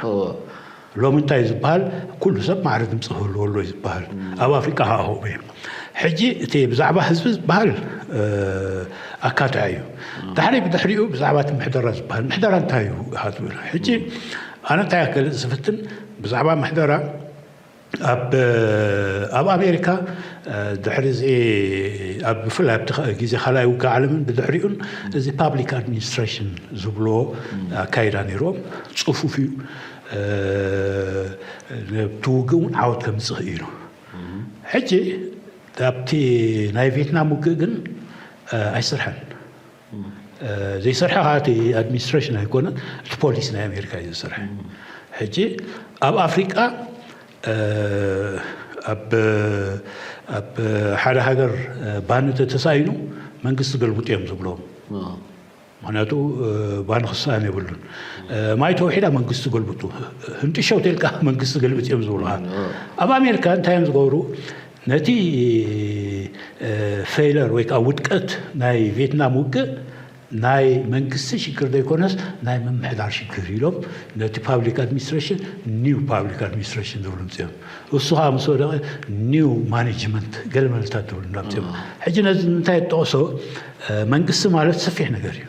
ሎሚ እንታይ ዝበሃል ኩሉ ሰብ ማዕረ ድምፂ ክህልዎ ኣሎ እዩ ዝበሃል። ኣብ ኣፍሪቃ ከዓ ከምኡ እዩ። ሕጂ እቲ ብዛዕባ ህዝቢ ዝበሃል ኣካትዐ እዩ። ዳሕሪ ብድሕሪኡ ብዛዕባ እቲ ምሕደራ ዝበሃል ምሕደራ እንታይ እዩ ኢኻ ትብል። ሕጂ ኣነ እንታይ ክገልፅ ዝፍትን ብዛዕባ ምሕደራ ኣብ ኣብ ኣሜሪካ ድሕሪ እዚ ኣብ ብፍላይ ኣብቲ ግዜ ካልኣይ ውግእ ዓለምን ብድሕሪኡን እዚ ፓብሊክ ኣድሚኒስትሬሽን ዝብሎ ኣካይዳ ነይርዎም። ጽፉፍ እዩ። ነብቲ ውግእ እውን ዓወት ከምጽእ እዩ። ሕጂ ኣብቲ ናይ ቪየትናም ውግእ ግን ኣይሰርሐን። ዘይሰርሐ ከዓ እቲ ኣድሚኒስትሬሽን ኣይኮነን፣ እቲ ፖሊሲ ናይ ኣሜሪካ እዩ ዝሰርሐ። ሕጂ ኣብ ኣፍሪቃ ኣብ ሓደ ሃገር ባኒ ተተሳኢኑ መንግስቲ ገልብጡ እዮም ዝብሎም። ምክንያቱ ባኒ ክሰኣን የብሉን። ማይ ተወሒዳ መንግስቲ ገልብጡ፣ ህንጥሸው ተልካ መንግስቲ ገልብጥ እዮም ዝብሉ። ኣብ ኣሜሪካ እንታይ እዮም ዝገብሩ? ነቲ ፌለር ወይ ከዓ ውድቀት ናይ ቪየትናም ውግእ ናይ መንግስቲ ሽግር ዘይኮነስ ናይ ምምሕዳር ሽግር ኢሎም ነቲ ፓብሊክ ኣድሚኒስትሬሽን ኒው ፓብሊክ ኣድሚኒስትሬሽን ዝብሉ ምፅኦም። እሱ ከዓ ምስ ወደቐ ኒው ማኔጅመንት ገለመለታት ዝብሉ እንዳምፅኦም። ሕጂ ነዚ እንታይ ጠቕሶ? መንግስቲ ማለት ሰፊሕ ነገር እዩ።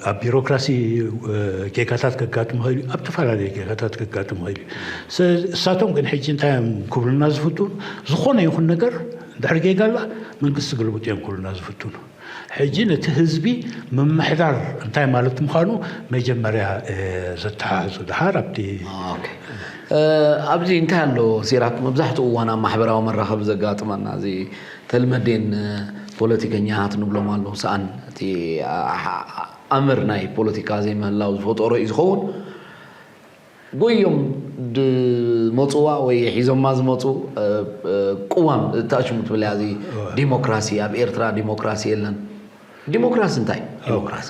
ኣብ ቢሮክራሲ ጌጋታት ከጋጥሙ ይኽእል እዩ፣ ኣብ ዝተፈላለዩ ጌጋታት ከጋጥሙ ይኽእል እዩ። እሳቶም ግን ሕጂ እንታይ እዮም ክብሉና ዝፍትኑ? ዝኾነ ይኹን ነገር ድሕሪ ጌጋ ኣላ መንግስቲ ግልብጥ እዮም ክብሉና ዝፍትኑ። ሕጂ ነቲ ህዝቢ ምምሕዳር እንታይ ማለት ምዃኑ መጀመርያ ዘተሓሕዙ። ድሓር ኣብቲ ኣብዚ እንታይ ኣሎ ሲራክ፣ መብዛሕትኡ እዋን ኣብ ማሕበራዊ መራኸቢ ዘጋጥመና እዚ ተልመዴን ፖለቲከኛታት ንብሎም ኣለዉ፣ ሰኣን እቲ ኣምር ናይ ፖለቲካ ዘይምህላው ዝፈጠሮ እዩ ዝኸውን። ጎዮም ዝመፅዋ ወይ ሒዞማ ዝመፁ ቅዋም እታሽሙ ትብልያ እዚ ዲሞክራሲ፣ ኣብ ኤርትራ ዲሞክራሲ የለን። ዲሞክራሲ እንታይ? ዲሞክራሲ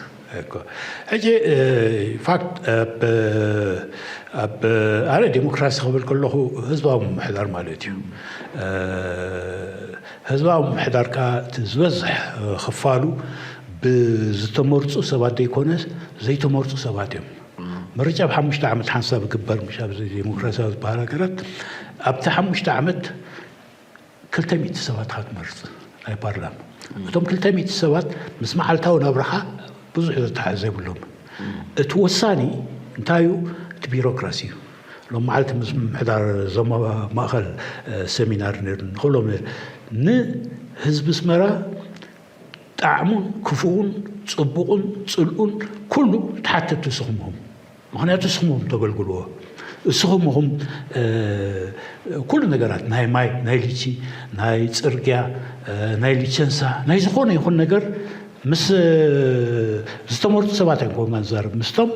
ሕጂ ፋክት ኣብ ኣነ ዲሞክራሲ ክብል ከለኹ ህዝባዊ ምምሕዳር ማለት እዩ። ህዝባዊ ምምሕዳር ከዓ ዝበዝሕ ክፋሉ ብዝተመርፁ ሰባት ዘይኮነ ዘይተመርፁ ሰባት እዮም። ምርጫ ብሓሙሽተ ዓመት ሓንሳብ ይግበር ምሽ ኣብዚ ዲሞክራሲያዊ ዝበሃል ሃገራት ኣብቲ ሓሙሽተ ዓመት ክልተ ሚእቲ ሰባት ኢኻ ትመርፅ ናይ ፓርላማ። እቶም ክልተ ሚእቲ ሰባት ምስ መዓልታዊ ናብራኻ ብዙሕ ዝተሓዘ የብሎም። እቲ ወሳኒ እንታይ እዩ? እቲ ቢሮክራሲ እዩ። ሎም መዓልቲ ምስ ምምሕዳር ዞማ ማእኸል ሰሚናር ነይሩ ንኽብሎም ንህዝቢ ኣስመራ ጣዕሙን ክፉኡን ጽቡቕን ጽልኡን ኩሉ ተሓተቲ እስኹም ኢኹም። ምኽንያቱ እስኹም ኢኹም ተገልግልዎ። እስኹም ኢኹም ኩሉ ነገራት ናይ ማይ፣ ናይ ልቺ፣ ናይ ጽርግያ፣ ናይ ሊቸንሳ፣ ናይ ዝኾነ ይኹን ነገር ምስ ዝተመርጡ ሰባት ኣይኮንና ንዛረብ፣ ምስቶም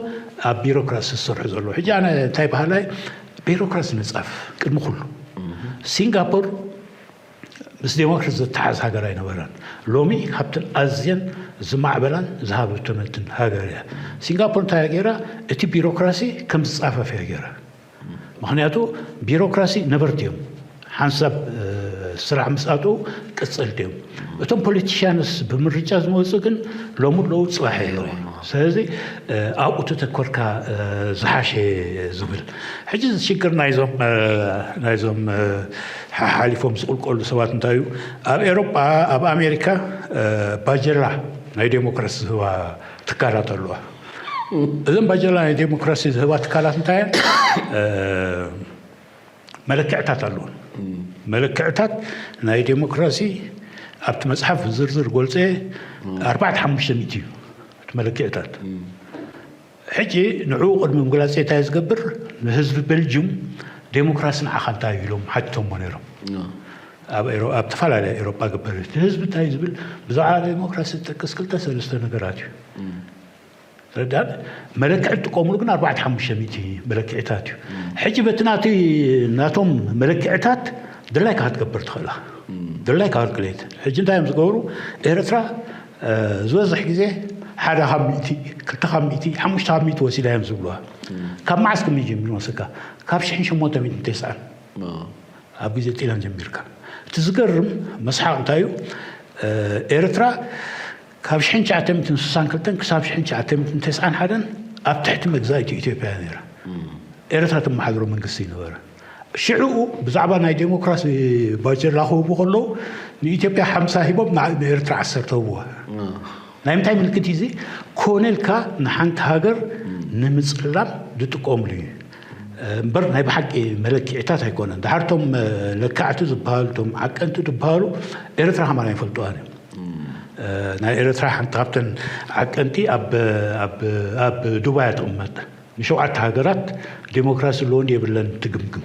ኣብ ቢሮክራሲ ዝሰርሑ ዘለዉ። ሕጂ ኣነ እንታይ በሃላይ ቢሮክራሲ ንጻፍ ቅድሚ ኩሉ። ሲንጋፖር ምስ ዴሞክራሲ ዘተሓዝ ሃገር ኣይነበረን። ሎሚ ካብተን ኣዝየን ዝማዕበላን ዝሃብተመትን ሃገር እያ። ሲንጋፖር እንታይ ገይራ? እቲ ቢሮክራሲ ከም ዝፃፈፍ እያ ገይራ። ምክንያቱ ቢሮክራሲ ነበርቲ እዮም። ሓንሳብ ስራሕ ምስ ኣትዉ ቅፅልቲ እዮም። እቶም ፖለቲሽያንስ ብምርጫ ዝመፁ ግን ሎሚ ኣለዉ ፅባሕ የለዉ። ስለዚ ኣብኡ ተተኮርካ ዝሓሸ ዝብል ሕጂ ሽግር ናይዞም ናይዞም ሓሓሊፎም ዝቕልቀሉ ሰባት እንታይ እዩ? ኣብ ኤሮጳ ኣብ ኣሜሪካ ባጀላ ናይ ዴሞክራሲ ዝህባ ትካላት ኣለዋ። እዘን ባጀላ ናይ ዴሞክራሲ ዝህባ ትካላት እንታይ እየን? መለክዕታት ኣለዎም። መለክዕታት ናይ ዴሞክራሲ ኣብቲ መፅሓፍ ዝርዝር ጎልፀ ኣርባዕተ ሓሙሽተ ሚእቲ እዩ እቲ መለክዕታት። ሕጂ ንዕኡ ቅድሚ ምግላፀ እንታይ ዝገብር ንህዝቢ ቤልጅዩም ዴሞክራሲ ንዓኻ እንታይ እዩ ኢሎም ሓቲቶሞ ነይሮም። ኣብ ኤሮ- ኣብ ተፈላለየ ኤሮጳ ገበር እቲ ህዝቢ እንታይ ዝብል ብዛዕባ ዴሞክራሲ ዝጠቅስ ክልተ ሰለስተ ነገራት እዩ። ረዳን መለክዒ ትጥቀምሉ ግን ኣርባዕተ ሓሙሽተ ሚእቲ መለክዒታት እዩ። ሕጂ በቲ ናቲ ናቶም መለክዕታት ድላይካ ክትገብር ትኽእላ ድላይካ ካልኩሌት። ሕጂ እንታይ እዮም ዝገብሩ? ኤርትራ ዝበዝሕ ግዜ ሓደ ካብ ሚእቲ ክልተ ካብ ሚእቲ ሓሙሽተ ካብ ሚእቲ ወሲዳ እዮም ዝብልዋ። ካብ መዓስ ቅድሚ ጀሚሩ መስለካ? ካብ ሽሕን ሸሞንተ ሚእትን ተስዓን ኣብ ግዜ ጢላን ጀሚርካ። እቲ ዝገርም መስሓቕ እንታይ እዩ? ኤርትራ ካብ ሽሕን ትሽዓተ ሚእትን ስሳን ክልተን ክሳብ ሽሕን ትሽዓተ ሚእትን ተስዓን ሓደን ኣብ ትሕቲ መግዛኢቲ ኢትዮጵያ እያ ነይራ። ኤርትራ ትመሓድሮ መንግስቲ ይነበረ። ሽዕኡ ብዛዕባ ናይ ዴሞክራሲ ባጀላ ክህቡ ከለዉ ንኢትዮጵያ ሓምሳ ሂቦም ንኤርትራ ዓሰርተ ህብዋ። ናይ ምንታይ ምልክት እዩ እዚ? ኮነ ኢልካ ንሓንቲ ሃገር ንምጽላም ዝጥቀምሉ እዩ። እምበር ናይ ብሓቂ መለክዒታት ኣይኮነን። ድሓር እቶም ለካዕቲ ዝበሃሉ፣ እቶም ዓቀንቲ ዝበሃሉ ኤርትራ ከማን ኣይፈልጥዋን እዮም። ናይ ኤርትራ ሓንቲ ካብተን ዓቀንቲ ኣብ ዱባይ እያ ትቕመጥ። ንሸውዓተ ሃገራት ዴሞክራሲ ኣለዎን የብለን ትግምግም።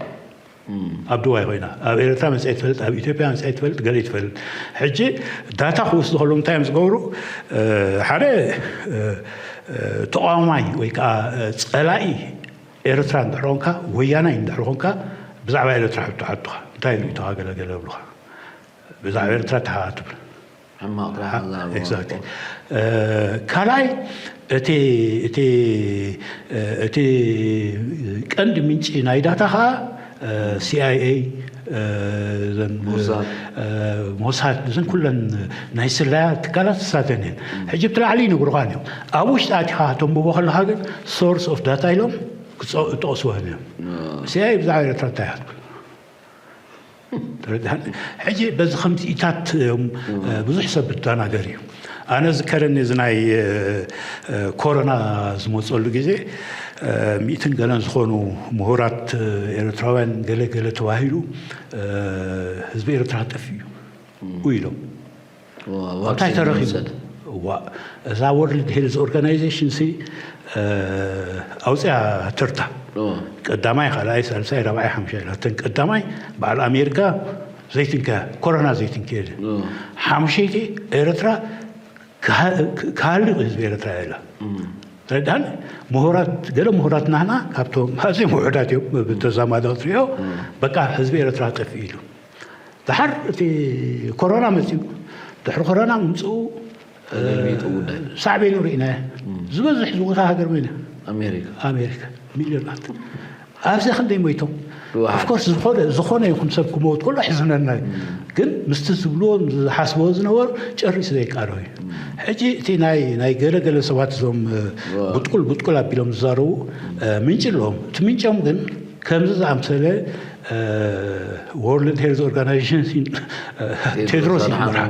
ኣብ ዱባይ ኮይና ኣብ ኤርትራ መፅኣ ትፈልጥ፣ ኣብ ኢትዮጵያ መፅኣ ትፈልጥ፣ ገለ ትፈልጥ። ሕጂ ዳታ ክወስዱ ከለዉ እንታይ እዮም ዝገብሩ? ሓደ ተቃዋማይ ወይ ከዓ ፀላኢ ኤርትራ እንድሕር ኮንካ፣ ወያናይ እንድሕር ኮንካ፣ ብዛዕባ ኤርትራ ሕቶ ሓቱኻ። እንታይ ኢሉ ኢትኻ ገለ ገለ ብሉኻ? ብዛዕባ ኤርትራ ተሓትብል። ካልኣይ፣ እቲ እቲ እቲ ቀንዲ ምንጪ ናይ ዳታ ከዓ ሲኣይኤ፣ ሞሳድ፣ እዘን ኩለን ናይ ስለያ ትካላት እሳተን እየን። ሕጂ ብቲ ላዕሊ ይነግሩኻን እዮም። ኣብ ውሽጢ ኣቲኻ ተንብቦ ከለኻ ግን ሶርስ ኦፍ ዳታ ኢሎም ክጠቕስወን እዮም። ሲኣይኤ ብዛዕባ ኤርትራ እንታይ እያ ትብል? ሕጂ በዚ ከምዚኢታት ብዙሕ ሰብ እተናገር እዩ። ኣነ ዝከረኒ እዚ ናይ ኮሮና ዝመፀሉ ግዜ ሚእትን ገለን ዝኾኑ ምሁራት ኤርትራውያን ገለ ገለ ተባሂሉ ህዝቢ ኤርትራ ጠፊኡ ኢሎም። እንታይ ተረኺቡ? እዋ፣ እዛ ወርልድ ሄልዝ ኦርጋናይዜሽን ሲ ኣውፅያ ትርታ ቀዳማይ፣ ካልኣይ፣ ሳልሳይ፣ ራብዓይ፣ ሓምሻይ ኢላተን። ቀዳማይ በዓል ኣሜሪካ ዘይትንከያ፣ ኮሮና ዘይትንከየ። ሓምሸይቲ ኤርትራ ክሃልቕ ህዝቢ ኤርትራ ኢላ። ተረዳን? ምሁራት፣ ገለ ምሁራት ናህና ካብቶም ኣዝዮም ውሑዳት እዮም። ብተዛማዲ ክትሪኦ በቃ ህዝቢ ኤርትራ ጠፊኡ ኢሉ። ድሓር እቲ ኮሮና መፅኡ። ድሕሪ ኮሮና ምምፅኡ ሳዕቤኑ ርኢናዮ። ዝበዝሕ ዝሞታ ሃገር መን እያ? ኣሜሪካ። ኣሜሪካ ሚልዮናት። ኣብዚ ክንደይ ሞይቶም? ኦፍኮርስ ዝኾነ ዝኾነ ይኹን ሰብ ክመውት ከሎ ሕዝነና እዩ። ግን ምስቲ ዝብልዎ ዝሓስብዎ ዝነበሩ ጨሪሱ ዘይቃረብ እዩ። ሕጂ እቲ ናይ ናይ ገለ ገለ ሰባት እዞም ብጥቁል ብጥቁል ኣቢሎም ዝዛረቡ ምንጪ ኣለዎም። እቲ ምንጮም ግን ከምዚ ዝኣምሰለ ወርልድ ሄልዝ ኦርጋናይዜሽን ቴድሮስ ይመርሓ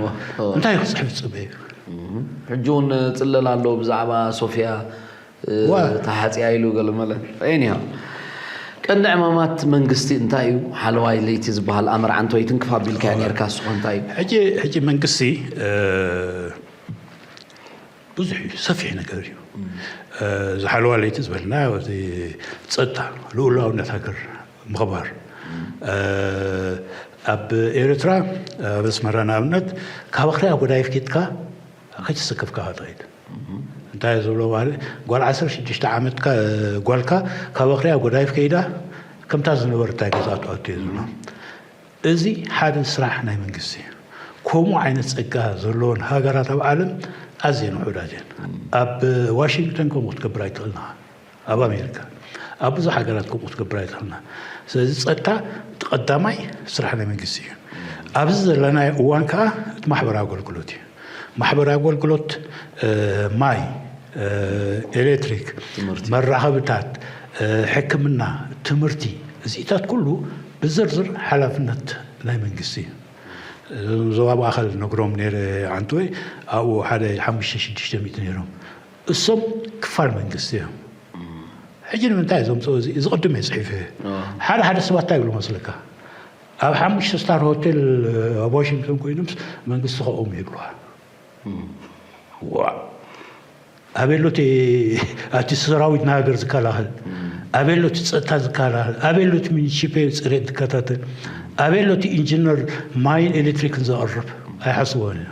እንታይ ክፅሕፍ ዝፅበ እዩ? ሕጂ እውን ፅለል ኣሎ ብዛዕባ ሶፊያ ተሓፂያ ኢሉ ገለመለ። ኒሃ ቀንዲ ዕማማት መንግስቲ እንታይ እዩ? ሓለዋይ ለይቲ ዝበሃል ኣመር ዓንቶይ ትንክፍ ኣቢልካያ ነርካ ስኾ እንታይ እዩ? ሕጂ መንግስቲ ብዙሕ እዩ፣ ሰፊሕ ነገር እዩ። ዝሓለዋ ለይቲ ዝበልና ጸጥታ፣ ልኡላውነት ሃገር ምኽባር። ኣብ ኤርትራ ኣብ ኣስመራ ንኣብነት ካብ ኣኽርያ ጎዳይፍ ኬድካ ከይተሰከፍካ ትኸይድ። እንታይ ዝብሎ ባህሊ፣ ጓል ዓሰርተ ሽዱሽተ ዓመትካ ጓልካ ካብ ኣኽርያ ጎዳይፍ ከይዳ ከምታ ዝነበረታ ገዛ ትኣቱ እየ ዝብሎ። እዚ ሓደ ስራሕ ናይ መንግስቲ እዩ። ከምኡ ዓይነት ጸጋ ዘለዎን ሃገራት ኣብ ዓለም ኣዝየን ውሑዳት እየን። ኣብ ዋሽንግተን ከምኡ ክትገብር ኣይትኽእልን ኢኻ። ኣብ ኣሜሪካ ኣብ ብዙሕ ሃገራት ከምኡ ክትገብር ኣይትኽእልን ኢኻ። ስለዚ ጸጥታ እቲ ቀዳማይ ስራሕ ናይ መንግስቲ እዩ። ኣብዚ ዘለናዮ እዋን ከኣ እቲ ማሕበራዊ ኣገልግሎት እዩ። ማሕበራዊ ኣገልግሎት፣ ማይ፣ ኤሌክትሪክ፣ መራኸብታት፣ ሕክምና፣ ትምህርቲ፣ እዚታት ኩሉ ብዝርዝር ሓላፍነት ናይ መንግስቲ እዩ። እዞም ዞባ ማእኸል ነግሮም ነይረ ዓንቶይ ኣብኡ ሓደ ሓሙሽተ ሽዱሽተ ሚእቲ ነይሮም። እሶም ክፋል መንግስቲ እዮም። ሕጂ ንምንታይ እዞም ፅ እዚ እዚ ቅድም እየ ፅሒፈ ሓደ ሓደ ሰባት እንታይ ይብሉ መስለካ ኣብ ሓሙሽተ ስታር ሆቴል ኣብ ዋሽንግተን ኮይኖምስ መንግስቲ ከኦም ይብልዋ ዋ ኣበይ ኣሎ እቲ ኣቲ ሰራዊት ንሃገር ዝከላኸል ኣበይ ኣሎ እቲ ፀጥታ ዝከላኸል ኣበይ ኣሎ እቲ ሚኒሽፔ ፅሬት ዝከታተል ኣበይ ኣሎ እቲ ኢንጂነር ማይን ኤሌክትሪክን ዘቕርብ ኣይሓስቦን እዮም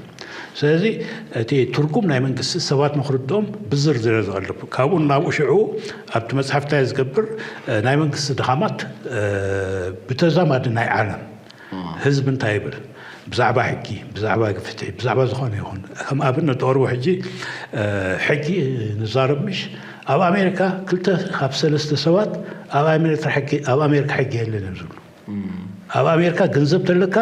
ስለዚ እቲ ትርጉም ናይ መንግስቲ ሰባት ንክርድኦም ብዝርዝር ዝቐልብ ካብኡ ናብኡ ሽዑ ኣብቲ መፅሓፍታ ዝገብር ናይ መንግስቲ ድኻማት ብተዛማዲ ናይ ዓለም ህዝቢ እንታይ ይብል ብዛዕባ ሕጊ ብዛዕባ ፍትሒ ብዛዕባ ዝኾነ ይኹን ከም ኣብነት ተቕርቦ ሕጂ ሕጊ ንዛረብ ምሽ ኣብ ኣሜሪካ ክልተ ካብ ሰለስተ ሰባት ኣብ ኣሜሪካ ሕጊ የለን እዮም ዝብሉ ኣብ ኣሜሪካ ገንዘብ ተለካ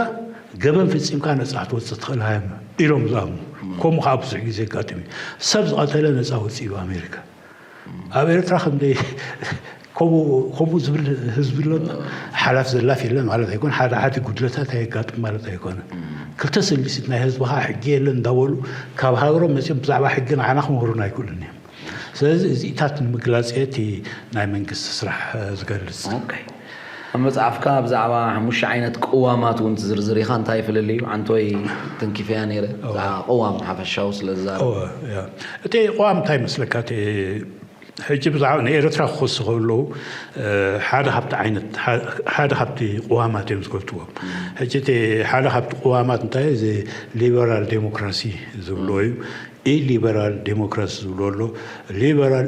ገበን ፈፂምካ ነፃ ክትወፅእ ትኽእል ሃየም ኢሎም ዝኣምኑ ከምኡ ከዓ ብዙሕ ግዜ የጋጥም እዩ ሰብ ዝቐተለ ነፃ ወፂ እዩ ኣሜሪካ ኣብ ኤርትራ ከምደይ ከምኡ ዝብል ህዝቢ ኣሎ ሓላፍ ዘላፍ የለን ማለት ኣይኮን ሓደ ሓደ ጉድለታት ኣየጋጥም ማለት ኣይኮነ ክልተ ስልሲት ናይ ህዝቢ ከዓ ሕጊ የለን እንዳበሉ ካብ ሃገሮም መፅኦም ብዛዕባ ሕጊ ንዓና ክምህሩና ኣይክእሉን እዮም ስለዚ እዚታት ንምግላጽ እየ እቲ ናይ መንግስቲ ስራሕ ዝገልጽ። ኣብ መፅሓፍካ ብዛዕባ ሓሙሽተ ዓይነት ቅዋማት እውን ትዝርዝር ኢኻ። እንታይ ፍልልዩ? ዓንቶይ ተንኪፈያ ነይረ። ብዛዕባ ቅዋም ሓፈሻዊ ስለ ዝዛረብ እቲ ቅዋም እንታይ መስለካ? ሕጂ ብዛዕባ ንኤርትራ ክኸሱ ከለዉ ሓደ ካብቲ ዓይነት ሓደ ካብቲ ቅዋማት እዮም ዝገልፅዎም። ሕጂ እቲ ሓደ ካብቲ ቅዋማት እንታይ እዚ ሊበራል ዴሞክራሲ ዝብልዎ እዩ። ኢ ሊበራል ዴሞክራሲ ዝብልዎ ኣሎ። ሊበራል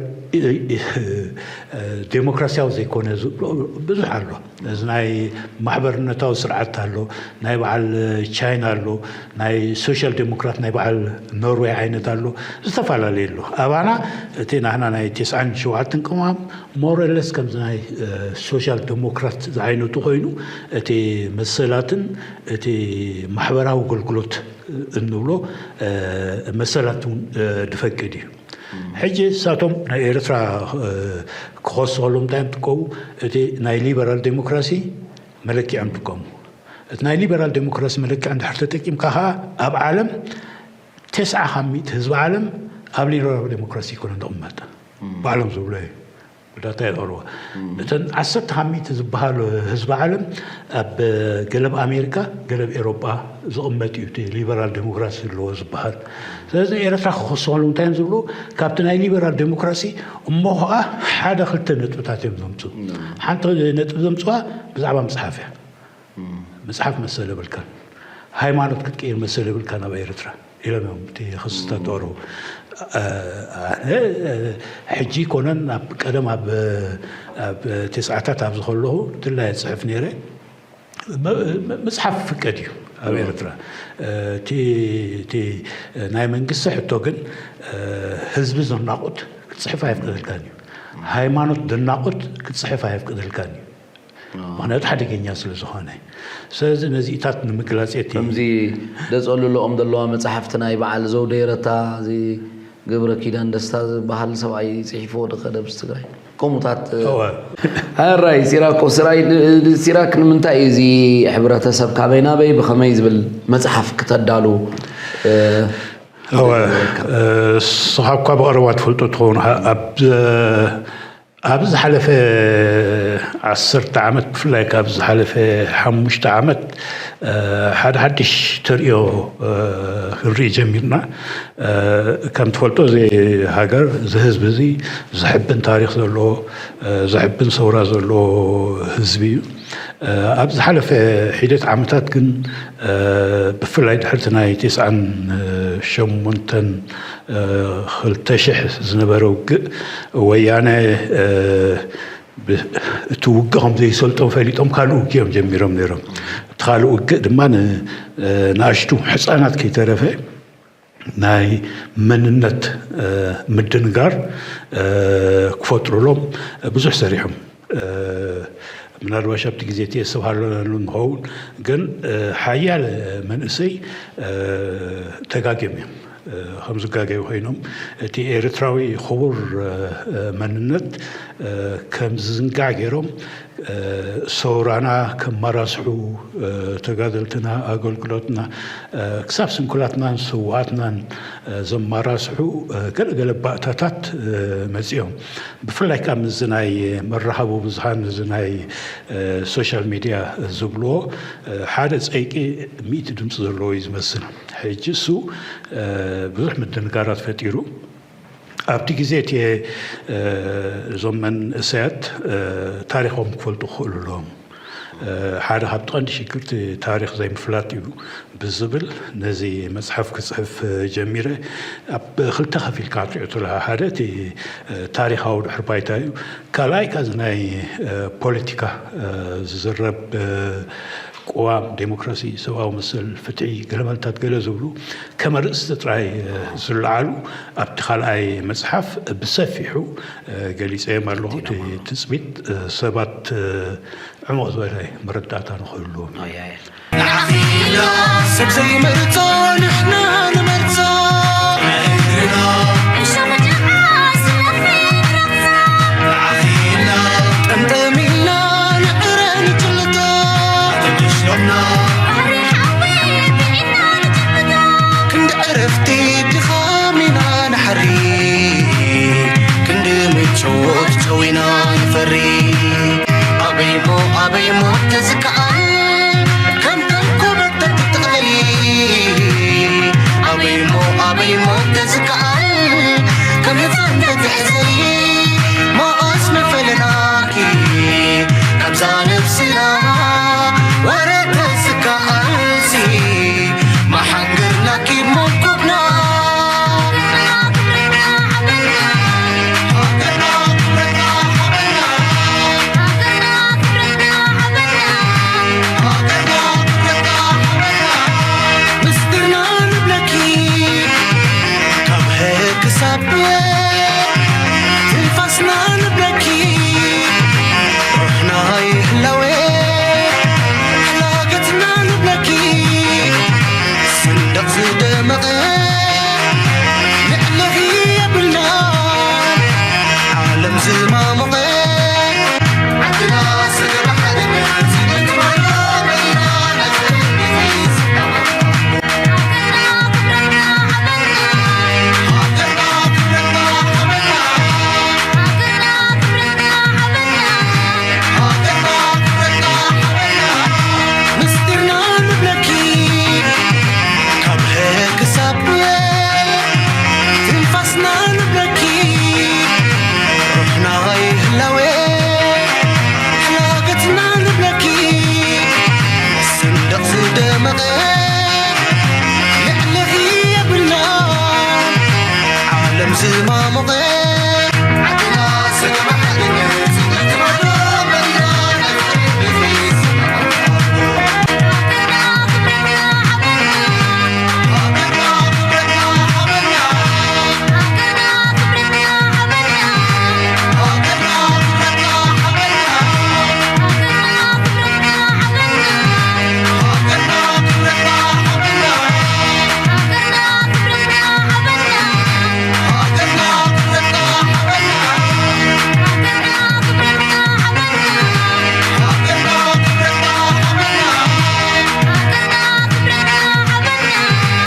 ዴሞክራሲያዊ ዘይኮነ ዝብሎ ብዙሕ ኣሎ። እዚ ናይ ማሕበርነታዊ ስርዓት ኣሎ፣ ናይ በዓል ቻይና ኣሎ፣ ናይ ሶሻል ዴሞክራት ናይ በዓል ኖርዌይ ዓይነት ኣሎ፣ ዝተፈላለዩ ኣሎ። ኣባና እቲ ናህና ናይ ተስዓን ሸውዓተን ቅማም ሞረለስ ከምዚ ናይ ሶሻል ዴሞክራት ዝዓይነቱ ኮይኑ እቲ መሰላትን እቲ ማሕበራዊ ኣገልግሎት እንብሎ መሰላት እውን ድፈቅድ እዩ። ሕጂ እሳቶም ናይ ኤርትራ ክኸሱ ከለዉ እንታይ እዮም ጥቀሙ? እቲ ናይ ሊበራል ዴሞክራሲ መለኪዖም ጥቀሙ። እቲ ናይ ሊበራል ዴሞክራሲ መለኪዖ እንድሕር ተጠቂምካ ከዓ ኣብ ዓለም ተስዓ ካብ ሚእቲ ህዝቢ ዓለም ኣብ ሊበራል ዴሞክራሲ ይኮነ ዝቕመጥ ባዕሎም ዝብሎ እዩ። ዳታ የቕርቦ እተን ዓሰርተ ካብ ሚእቲ ዝበሃሉ ህዝቢ ዓለም ኣብ ገለብ ኣሜሪካ ገለብ ኤሮጳ ዝቕመጥ እዩ እቲ ሊበራል ዴሞክራሲ ዘለዎ ዝበሃል። ስለዚ ኤርትራ ክኸሱ ከለዉ እንታይ እዮም ዝብሉ? ካብቲ ናይ ሊበራል ዴሞክራሲ እሞ ከዓ ሓደ ክልተ ነጥብታት እዮም ዘምፅኡ። ሓንቲ ነጥቢ ዘምፅዋ ብዛዕባ መፅሓፍ እያ። መፅሓፍ መሰል የብልካን፣ ሃይማኖት ክትቅይር መሰል የብልካን ኣብ ኤርትራ ኢሎም እዮም እቲ ክስታት ዘቕርቡ። ኣነ ሕጂ ይኮነን ኣብ ቀደም ኣብ ኣብ ተስዓታት ኣብዚ ከለኹ ድላይ እፅሕፍ ነይረ። መፅሓፍ ይፍቀድ እዩ ኣብ ኤርትራ። እቲ ናይ መንግስቲ ሕቶ ግን ህዝቢ ዝናቑት ክትፅሕፍ ኣየፍቅደልካን እዩ። ሃይማኖት ዝናቑት ክትፅሕፍ ኣየፍቅደልካን እዩ። ምክንያቱ ሓደገኛ ስለ ዝኾነ። ስለዚ ነዚኢታት ንምግላፅ እቲ ከምዚ ደፀልልኦም ዘለዋ መፅሓፍቲ ናይ በዓል ዘውደ ይረታ እዚ ገብረ ኪዳን ደስታ ዝበሃል ሰብኣይ ፅሒፍዎ ዶ ከደብስ ትግራይ ከምኡታት እወ። ኣራይ ሲራኮ ስራይ ሲራክ ንምንታይ እዩ እዚ ሕብረተሰብ ካበይ ናበይ ብኸመይ ዝብል መፅሓፍ ክተዳሉ እወ፣ እስኻ እኳ ብቐረባ ትፈልጦ ትኸውን ኣብ ኣብ ዝሓለፈ ዓሰርተ ዓመት ብፍላይ ካብ ዝሓለፈ ሓሙሽተ ዓመት ሓደ ሓድሽ ተርእዮ ክንርኢ ጀሚርና። ከም ትፈልጦ እዚ ሃገር እዚ ህዝቢ እዚ ዘሕብን ታሪክ ዘለዎ ዘሕብን ሰውራ ዘለዎ ህዝቢ እዩ። ኣብ ዝሓለፈ ሒደት ዓመታት ግን ብፍላይ ድሕርቲ ናይ ተስዓን ሸሞንተን ክልተ ሽሕ ዝነበረ ውግእ ወያነ እቲ ውግእ ከም ዘይሰልጦም ፈሊጦም ካልእ ውግእ እዮም ጀሚሮም ነይሮም። እቲ ካልእ ውግእ ድማ ንኣሽቱ ሕፃናት ከይተረፈ ናይ መንነት ምድንጋር ክፈጥሩሎም ብዙሕ ሰሪሖም። ምናልባሽ ኣብቲ ግዜ እቲ የስተብሃለሉ ንኸውን ግን ሓያለ መንእሰይ ተጋግዮም እዮም። ከም ዝጋገዩ ኮይኖም እቲ ኤርትራዊ ክቡር መንነት ከም ዝዝንጋዕ ገይሮም ሰውራና ከማራስሑ ተጋደልትና ኣገልግሎትና ክሳብ ስንኩላትናን ስውኣትናን ዘማራስሑ ገለገለ ባእታታት መፂኦም። ብፍላይ ካብ ምዚ ናይ መራኸቢ ብዙሃን ምዚ ናይ ሶሻል ሚድያ ዝብልዎ ሓደ ፀይቂ ሚእቲ ድምፂ ዘለዎ እዩ ዝመስል። ሕጂ እሱ ብዙሕ ምድንጋራት ፈጢሩ። ኣብቲ ግዜ እቲ እዞም መንእሰያት ታሪኾም ክፈልጡ ክኽእሉ ኣለዎም። ሓደ ካብቲ ቀንዲ ሽግርቲ ታሪኽ ዘይምፍላጥ እዩ ብዝብል ነዚ መፅሓፍ ክፅሕፍ ጀሚረ። ኣብ ክልተ ከፊልካ ክትሪኦ ትለካ ሓደ እቲ ታሪኻዊ ድሕር ባይታ እዩ። ካልኣይ ካዚ ናይ ፖለቲካ ዝዝረብ ቅዋም ዴሞክራሲ ሰብኣዊ መሰል ፍትሒ ገለመለታት ገለ ዝብሉ ከም ኣርእስቲ ጥራይ ዝለዓሉ ኣብቲ ካልኣይ መፅሓፍ ብሰፊሑ ገሊፀዮም ኣለኹ። እቲ ትፅቢት ሰባት ዕሙቕ ዝበለ መረዳእታ ንኽህልዎም እዩ። ሰብ ዘይመርጾ ንሕና ንመርጾ ጠምጠሚልና ንዕረ ንጭልጦ ክንዲ ዕረፍቲ ድኻም ኢና ንሓሪ መቐ ልዕሊ የብልና ዓለም ዝማሞቐ